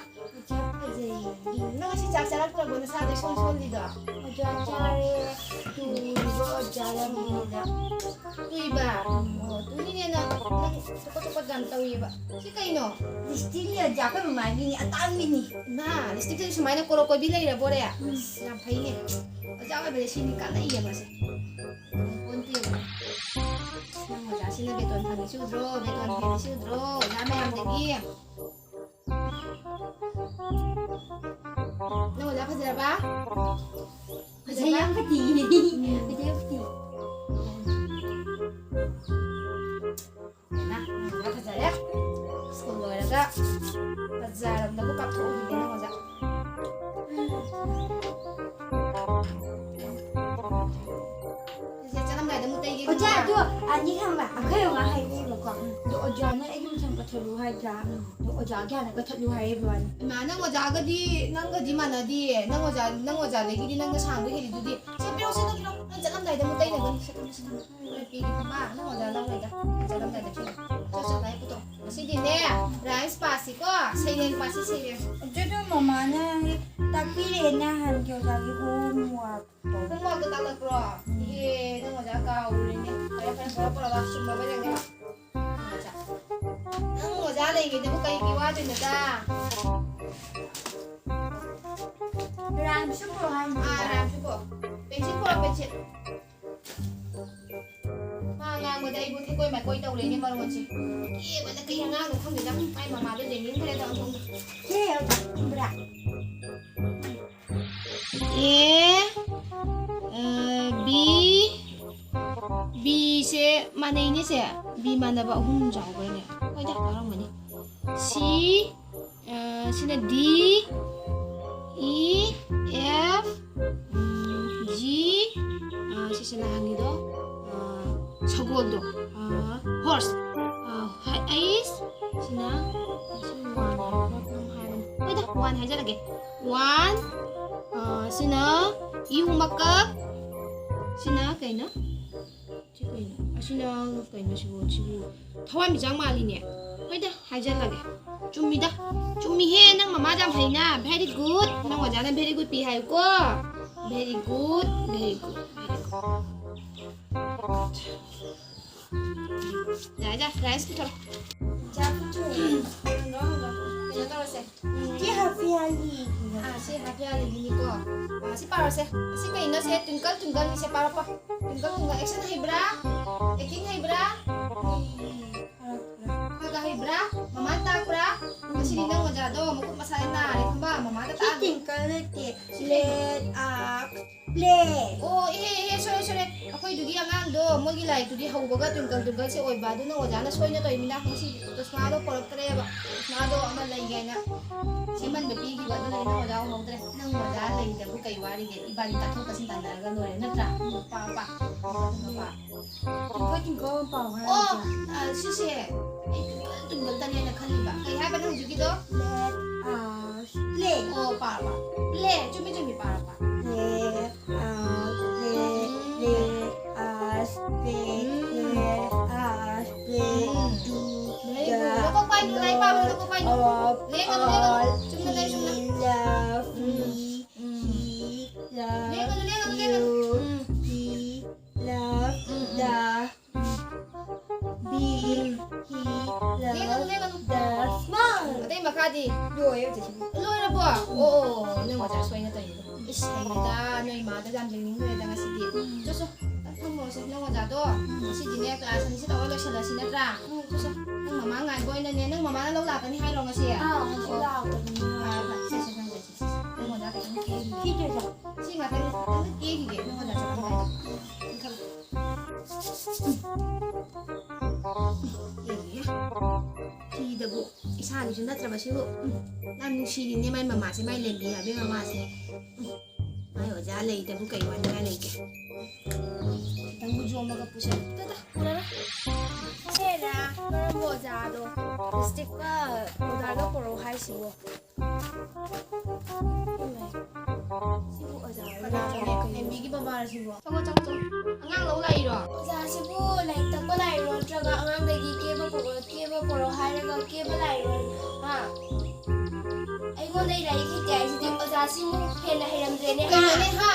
ꯑꯣꯖꯥ ꯐꯖꯩ꯫ ꯎꯝ, ꯅꯪ ꯉꯁꯤ ꯆꯥꯛ ꯆꯥꯔꯛꯇ꯭ꯔꯕꯣ? ꯅꯁꯥꯗꯣ ꯏꯁꯣꯟ ꯁꯣꯜꯂꯤꯗꯣ? ꯑꯣꯖꯥ ꯆꯥꯔꯦ꯫ ꯇꯨꯔꯤꯕ ꯑꯣꯖꯥ ꯂꯝꯕꯤꯗ꯫ ꯇꯨꯏꯕ? ꯑꯣ, ꯇꯨꯅꯤꯅꯦ ꯅꯪ꯫ ꯅꯪ ꯆꯀꯠ ꯆꯀꯠ ꯌꯥꯝ ꯇꯧꯏꯕ꯫ ꯁꯤ ꯀꯩꯅꯣ? ꯂꯤꯁꯇꯤꯛꯅꯦ ꯑꯣꯖꯥ, ꯑꯩꯈꯣꯏ ꯃꯃꯥꯒꯤꯅꯤ, ꯑꯇꯥꯡꯕꯤꯅꯤ꯫ ꯃꯥ, ꯂꯤꯁꯇꯤꯛꯇꯁꯨ ꯁꯨꯃꯥꯏꯅ ꯀꯣꯔꯣ ꯀꯣꯏꯕꯤ ꯂꯩꯔꯕꯣꯔꯦ? ꯎꯝ꯫ ꯑꯁ, ꯌꯥꯝ ꯐꯩꯅꯦ꯫ ꯑꯣꯖꯥ ꯑꯣꯏꯕꯁꯦ ꯁꯤꯅꯤ ꯀꯥꯟꯅꯩꯌꯦ ꯃꯥꯁꯦ꯫ ꯈꯪꯄꯣꯟꯇꯦꯕ꯫ ꯅꯪ ꯑꯣꯖꯥꯁꯤꯅ ꯕꯦꯇꯣꯟ ꯐꯪꯉꯤꯁꯤ ꯎꯗ꯭ꯔꯣ? ꯕꯦꯇꯣꯟ ꯐꯪꯉꯤꯁꯤ ꯎꯗ꯭ꯔꯣ? ꯑꯣꯖꯥ ꯃꯌꯥꯝꯗꯒꯤ꯫ ꯅꯪ ꯑꯣꯖꯥ ꯐꯖꯔꯕ? ꯐꯖꯩ, ꯌꯥꯝ ꯐꯖꯩ꯫ ꯎꯝ꯫ ꯐꯖꯩ, ꯐꯖꯩ꯫ ꯅꯪ ꯑꯣꯖꯥ ꯐꯖꯔꯦ꯫ ꯁ꯭ꯀꯨꯜ ꯂꯣꯏꯔꯒ ꯕꯖꯥꯔ ꯂꯣꯝꯗꯕꯨ ꯀꯥꯞꯊꯣꯛꯎꯈꯤꯒꯦ ꯅꯪ ꯑꯣꯖꯥ꯫ ꯁꯦ, ꯆꯠꯂꯝꯗꯥꯏꯗ ꯑꯃꯨꯛ ꯇꯩꯒꯦ ꯑꯣꯖꯥ, ꯈꯪꯕ꯭ꯔꯥ? ꯑꯗꯣ ꯑꯅꯤ ꯈꯪꯕ, ꯑꯩꯈꯣꯏ ꯑꯃ ꯍꯥꯏꯕꯤꯕꯀꯣ꯫ ꯑꯗꯣ ꯑꯣꯖꯥꯅ ꯑꯩꯒꯤ ꯃꯁꯝ ꯀꯛꯊꯠꯂꯨ ꯍꯥꯏꯗ꯭ꯔꯥ? ꯑꯗꯣ ꯑꯣꯖꯥꯒꯤ ꯍꯥꯟꯅ ꯀꯛꯊꯠꯂꯨ ꯍꯥꯏꯔꯤꯕ ꯋꯥꯅꯤ꯫ ꯏꯃꯥ, ꯅꯪ ꯑꯣꯖꯥꯒꯗꯤ, ꯅꯪꯒꯗꯤ ꯃꯥꯟꯅꯗꯤꯌꯦ꯫ ꯅꯪ ꯑꯣꯖꯥ, ꯅꯪ ꯑꯣꯖꯥꯗꯒꯤꯗꯤ ꯅꯪꯅ ꯁꯥꯡꯕ ꯍꯦꯜꯂꯤꯗꯨꯗꯤ꯫ ꯁꯦ, ꯄꯤꯔꯛꯑꯣ, ꯁꯦ, ꯅꯪ ꯄꯤꯔꯛꯑꯣ꯫ ꯅꯪ ꯆꯠꯂꯝꯗꯥꯏꯗ ꯑꯃꯨꯛ ꯇꯩꯅꯕꯅꯤ꯫ ꯁꯦ, ꯄꯤꯔꯛꯑꯣ, ꯁꯦ, ꯅꯪ꯫ ꯍꯣꯏ, ꯄꯤꯒꯦ꯫ ꯃꯥ, ꯅꯪ ꯑꯣꯖꯥ ꯂꯧꯔꯣꯏꯗ꯫ ꯅꯪ ꯆꯠꯂꯝꯗꯥꯏꯗ ꯄꯤꯔꯛꯑꯣ꯫ ꯆꯠ, ꯆꯠ, ꯂꯥꯏꯔꯤꯛ ꯄꯨꯊꯣꯛꯑꯣ꯫ ꯉꯁꯤꯗꯤꯅꯦ, rhymes ꯄꯥꯁꯤꯀꯣ꯫ ꯁꯩꯔꯦꯡ ꯄꯥꯁꯤ, ꯁꯩꯔꯦꯡ꯫ ꯑꯗꯨꯗꯣ ꯃꯃꯥꯅ ꯇꯥꯛꯄꯤꯔꯦ ꯅꯍꯥꯟꯒꯤ ꯑꯣꯖꯥꯒꯤ homework꯫ Homeworkꯇꯣ ꯇꯥꯛꯂꯛꯄ꯭ꯔꯣ? ꯏꯍꯦ, ꯅꯪ ꯑꯣꯖꯥ ꯀꯥꯎꯔꯨꯔꯦꯅꯦ꯫ ꯐꯔꯦ, ꯐꯔꯦ, ꯄꯨꯔꯛꯑꯣ, ꯄꯨꯔꯛꯑꯣ, ꯆꯨꯝꯃꯕ ꯌꯦꯡꯒꯦ꯫ ꯅꯪ ꯑꯣꯖꯥ ꯂꯩꯔꯤꯉꯩꯗꯕꯨ ꯀꯩꯒꯤ ꯋꯥꯗꯣꯏꯅꯣꯗ? Rhymeꯁꯨ ꯄꯨꯔꯛꯑꯣ ꯍꯥꯏꯅꯤ꯫ ꯑꯥ, rhymeꯁꯨ ꯄꯨꯔꯛꯑꯣ꯫ Pencil ꯄꯨꯔꯛꯑꯣ, pencil꯫ ꯃꯥ ꯉꯥꯡꯕꯗ ꯑꯩꯕꯨ ꯊꯦꯀꯣꯏ ꯃꯥꯏꯀꯣꯏ ꯇꯧꯔꯦꯅꯦ ꯃꯔꯣꯟꯁꯦ꯫ ꯀꯦꯕꯗ ꯀꯩ ꯑꯉꯥꯡꯅꯣ ꯈꯪꯗꯦꯗ꯫ ꯃꯥꯏ ꯃꯃꯥꯗꯣ ꯌꯦꯡꯅꯤꯡꯈ꯭ꯔꯦꯗ ꯑꯣꯟꯊꯣꯛꯅ꯫ ꯁꯦ, ꯎꯕ꯭ꯔꯥ? ꯑꯦ, ꯑ, ꯕꯤ, ꯕꯤꯁꯦ ꯃꯥꯟꯅꯩꯅꯦ ꯁꯦ꯫ ꯕꯤ ꯃꯥꯟꯅꯕ ꯑꯍꯨꯝ ꯌꯥꯎꯕ꯭ꯔꯅꯦ? ꯍꯣꯏꯗ, ꯌꯥꯎꯔꯝꯒꯅꯤ꯫ ꯁꯤ, ꯑ, ꯁꯤꯅ ꯗꯤ, E, F, ꯎꯝ, G, ꯑ, ꯁꯤꯁꯤꯅ ꯍꯪꯉꯤꯗꯣ, ꯑ, ꯁꯒꯣꯜꯗꯣ, ꯑ, horse, ꯑ, H, ꯁꯤꯅ, ꯁꯤ one ꯍꯥꯏꯕ꯭ꯔꯥ ꯀꯩꯅꯣꯝ ꯍꯥꯏꯕꯅꯤ꯫ ꯍꯣꯏꯗ, one ꯍꯥꯏꯖꯔꯒꯦ꯫ One, ꯑ, ꯁꯤꯅ ꯏꯍꯨꯝ ꯃꯀꯛ, ꯁꯤꯅ ꯀꯩꯅꯣ? ꯁꯤ ꯀꯩꯅꯣ? ꯑꯁꯤꯅ ꯀꯩꯅꯣ ꯁꯤꯕꯨ? ꯁꯤꯕꯨ ꯊꯋꯥꯟꯃꯤꯆꯥꯛ ꯃꯥꯜꯂꯤꯅꯦ꯫ ꯍꯣꯏꯗ, ꯍꯥꯏꯖꯜꯂꯒꯦ꯫ ꯆꯨꯝꯃꯤꯗ꯫ ꯆꯨꯝꯃꯤꯍꯦ, ꯅꯪ ꯃꯃꯥꯗ ꯌꯥꯝ ꯍꯩꯅ꯫ Very good. ꯅꯪ ꯑꯣꯖꯥꯅ very good ꯄꯤ ꯍꯥꯏꯌꯨꯀꯣ꯫ Very good, very good, very good. ꯌꯥꯔꯦ, ꯌꯥꯔꯦ, rice ꯄꯨꯊꯣꯔꯛꯑꯣ꯫ ꯆꯥꯛ ꯄꯨꯊꯣꯔꯛꯑꯣ꯫ ꯀꯩꯅꯣ ꯇꯧꯔꯁꯦ꯫ ꯁꯤ half yearly꯫ ꯑꯥ, ꯁꯤ half yearlyꯒꯤꯅꯤꯀꯣ꯫ ꯑꯥ, ꯁꯤ ꯄꯥꯔꯣꯁꯦ꯫ ꯁꯤ ꯀꯩꯅꯣ ꯁꯦ? Twinkle twinkleꯒꯤꯁꯦ ꯄꯥꯔꯣ, ꯄꯥ꯫ Twinkle twinkle꯫ Action ꯍꯩꯕ꯭ꯔꯥ? Acting ꯍꯩꯕ꯭ꯔꯥ? ꯈꯔ ꯈꯔ ꯍꯩꯕ꯭ꯔꯥ? ꯃꯃꯥꯅ ꯇꯥꯛꯄ꯭ꯔꯥ? ꯉꯁꯤꯗꯤ ꯅꯪ ꯑꯣꯖꯥꯗꯣ ꯃꯈꯨꯠ ꯃꯁꯥꯁꯦ ꯅꯥꯔꯦ ꯈꯪꯕ? ꯃꯃꯥꯗ ꯁꯤ ꯇꯥꯛꯑꯝꯃꯦ꯫ Twinkle ꯅꯠꯇꯦ꯫ ꯁꯤ ꯀꯩꯅꯣ? Let us play꯫ ꯑꯣ, ꯏꯍꯦ, ꯏꯍꯦ, ꯁꯣꯏꯔꯦ, ꯁꯣꯏꯔꯦ꯫ ꯑꯩꯈꯣꯏꯗꯨꯒꯤ ꯑꯉꯥꯡꯗꯣ, ꯃꯣꯏꯒꯤ ꯂꯥꯏꯔꯤꯛꯇꯨꯗꯤ ꯍꯧꯕꯒ twinkle twinkleꯁꯦ ꯑꯣꯏꯕ, ꯑꯗꯨꯅ ꯑꯣꯖꯥꯅ ꯁꯣꯏꯅ ꯇꯧꯔꯤꯃꯤꯅ꯫ ꯉꯁꯤ ꯆꯁꯃꯥꯗꯣ ꯄꯣꯔꯛꯇ꯭ꯔꯦꯕ꯫ ꯆꯁꯃꯥꯗꯣ ꯑꯃ ꯂꯩꯒꯦ ꯍꯥꯏꯅ ꯁꯦꯝꯍꯟꯕ ꯄꯤꯈꯤꯕ, ꯑꯗꯨꯅ ꯑꯩꯅ ꯑꯣꯖꯥ ꯎꯍꯧꯗ꯭ꯔꯦ꯫ ꯅꯪ ꯑꯣꯖꯥ ꯂꯩꯗꯕꯨ ꯀꯩ ꯋꯥꯔꯤꯒꯦ? ꯏꯕꯥꯅꯤ ꯇꯥꯊꯣꯛ ꯇꯥꯁꯤꯟ ꯇꯥꯟꯅꯔꯒ ꯂꯣꯏꯔꯦ ꯅꯠꯇ꯭ꯔꯥ? ꯄꯥ, ꯄꯥ꯫ ꯄꯥ꯫ ꯇ꯭ꯋꯤꯡꯀꯜ ꯇ꯭ꯋꯤꯡꯀꯜ ꯄꯥꯎ ꯍꯥꯏꯔꯣ꯫ ꯑꯣ, ꯑ, ꯁꯤꯁꯦ ꯑꯩ ꯇ꯭ꯋꯤꯡꯀꯜ ꯇ꯭ꯋꯤꯡꯀꯜꯇꯅꯦꯅ ꯈꯜꯂꯤꯕ꯫ ꯀꯩ ꯍꯥꯏꯕ ꯅꯪ ꯍꯧꯖꯤꯛꯀꯤꯗꯣ? Let us play꯫ ꯑꯣ, ꯄꯥꯔꯣ, ꯄꯥꯔꯣ꯫ Play꯫ ꯆꯨꯝꯃꯤ, ꯆꯨꯝꯃꯤ, ꯄꯥꯔꯣ, ꯄꯥꯔꯣ꯫ Let us play, let us play, let us play ꯎꯝ꯫ Very good. ꯅꯀꯣꯛ ꯄꯥꯏꯅꯨ, ꯂꯥꯏꯔꯤꯛ ꯄꯥꯕꯗ ꯅꯀꯣꯛ ꯄꯥꯏꯅꯨ꯫ ꯂꯦꯡꯒꯅꯨ, ꯂꯦꯡꯒꯅꯨ꯫ ꯆꯨꯝꯅ ꯂꯩꯌꯨ, ꯆꯨꯝꯅ꯫ ꯎꯝ꯫ ꯎꯝ꯫ ꯂꯦꯡꯒꯅꯨ, ꯂꯦꯡꯒꯅꯨ, ꯂꯦꯡꯒꯅꯨ꯫ ꯎꯝ꯫ Love um, um. The big, he um. ꯂꯦꯡꯒꯅꯨ, love ꯂꯦꯡꯒꯅꯨ꯫ The small꯫ ꯑꯇꯩ ꯃꯈꯥꯗꯤ? ꯂꯣꯏꯔꯦ ꯍꯧꯖꯤꯛ꯫ ꯂꯣꯏꯔꯕꯣ? ꯑꯣ, ꯑꯣ, ꯑꯣ, ꯅꯪ ꯑꯣꯖꯥ ꯁꯣꯏꯅ ꯇꯧꯔꯤꯗꯣ꯫ ꯏꯁ, ꯍꯩꯔꯦꯗ, ꯅꯣꯏ ꯏꯃꯥꯗ ꯌꯥꯝ ꯌꯦꯡꯅꯤꯡꯈ꯭ꯔꯦꯗ ꯉꯁꯤꯗꯤ꯫ ꯎꯝ꯫ ꯆꯣ, ꯆꯣ, ꯐꯝꯃꯨꯔꯁꯦ, ꯅꯪ ꯑꯣꯖꯥꯗꯣ꯫ ꯎꯝ꯫ ꯉꯁꯤꯗꯤꯅꯦ, class ꯑꯅꯤꯁꯦ ꯇꯧꯔ ꯂꯣꯏꯁꯤꯜꯂꯁꯤ ꯅꯠꯇ꯭ꯔꯥ? ꯎꯝ꯫ ꯆꯣ, ꯆꯣ, ꯅꯪ ꯃꯃꯥ ꯉꯥꯏꯕ ꯑꯣꯏꯅꯅꯦ, ꯅꯪ ꯃꯃꯥꯅ ꯂꯧ ꯂꯥꯛꯀꯅꯤ ꯍꯥꯏꯔꯣ ꯉꯁꯤ? ꯑꯥ, ꯉꯁꯤ ꯑꯣ꯫ ꯂꯥꯛꯀꯅꯤ꯫ ꯐꯔꯦ, ꯐꯔꯦ, ꯁꯦ, ꯁꯦ, ꯆꯪꯁꯦ, ꯁꯦ, ꯁꯦ꯫ ꯅꯪ ꯑꯣꯖꯥ ꯈꯤꯇꯪ ꯀꯦꯈꯤꯒꯦ꯫ ꯁꯤꯗꯣꯏꯔꯣ? ꯁꯤ ꯉꯥꯛꯇꯪ, ꯈꯤꯇꯪ ꯀꯦꯈꯤꯒꯦ, ꯅꯪ ꯑꯣꯖꯥ ꯆꯠꯂꯝꯗꯥꯏꯗ꯫ ꯏꯟꯈꯠꯂꯣ꯫ ꯐꯤꯗꯕꯨ ꯏꯁꯥꯒꯤꯁꯨ ꯅꯠꯇ꯭ꯔꯕ ꯁꯤꯕꯨ꯫ ꯌꯥꯝ ꯅꯨꯡꯁꯤꯔꯤꯅꯦ ꯃꯥꯏ ꯃꯃꯥꯁꯦ, ꯃꯥꯏ ꯂꯦꯝꯕꯤ ꯌꯥꯕꯤ ꯃꯃꯥꯁꯦ꯫ ꯎꯝ, ꯃꯥꯏ ꯑꯣꯖꯥ ꯂꯩꯇꯕꯨ ꯀꯩ ꯋꯥꯅꯤꯡꯉꯥꯏ ꯂꯩꯒꯦ? ꯈꯤꯇꯪꯕꯨ ꯌꯣꯝꯃꯒ ꯄꯨꯁꯜꯂꯨ꯫ ꯇꯗ, ꯄꯨꯔꯔꯣꯏ꯫ ꯁꯦꯅ ꯀꯔꯝꯕ ꯑꯣꯖꯥꯗꯣ ꯂꯤꯞꯁꯇꯤꯛꯀ ꯄꯥꯎꯗꯔꯒ ꯄꯨꯔꯛꯑꯣ ꯍꯥꯏꯁꯤꯕꯣ? ꯁꯤꯕꯨ ꯑꯣꯖꯥ ꯀꯅꯥꯅꯣ? ꯂꯦꯝꯕꯤꯒꯤ ꯃꯃꯥꯔ ꯁꯤꯕꯣ? ꯆꯪꯉꯣ, ꯆꯪꯉꯣ, ꯆꯪꯉꯣ꯫ ꯑꯉꯥꯡ ꯂꯧ ꯂꯥꯛꯏꯔꯣ? ꯑꯣꯖꯥ, ꯁꯤꯕꯨ ꯂꯥꯏꯔꯤꯛ ꯇꯝꯕ ꯂꯥꯛꯏꯔꯣ? ꯅꯠꯇ꯭ꯔꯒ ꯑꯉꯥꯡꯗꯒꯤ ꯀꯦꯕ ꯄꯨꯔꯛꯑꯣ, ꯀꯦꯕ ꯄꯨꯔꯛꯑꯣ ꯍꯥꯏꯔꯒ ꯀꯦꯕ ꯂꯥꯛꯏꯔꯣ? ꯍꯥ? ꯑꯩꯉꯣꯟꯗ ꯂꯥꯏꯔꯤꯛ ꯍꯩꯇꯦ ꯍꯥꯏꯁꯤꯗꯤ ꯑꯣꯖꯥꯁꯤꯃꯨꯛ ꯍꯦꯟꯅ ꯍꯩꯔꯝꯗ꯭ꯔꯦꯅꯦ, ꯍꯥ? ꯀꯩꯅꯣꯅꯦ, ꯍꯥ?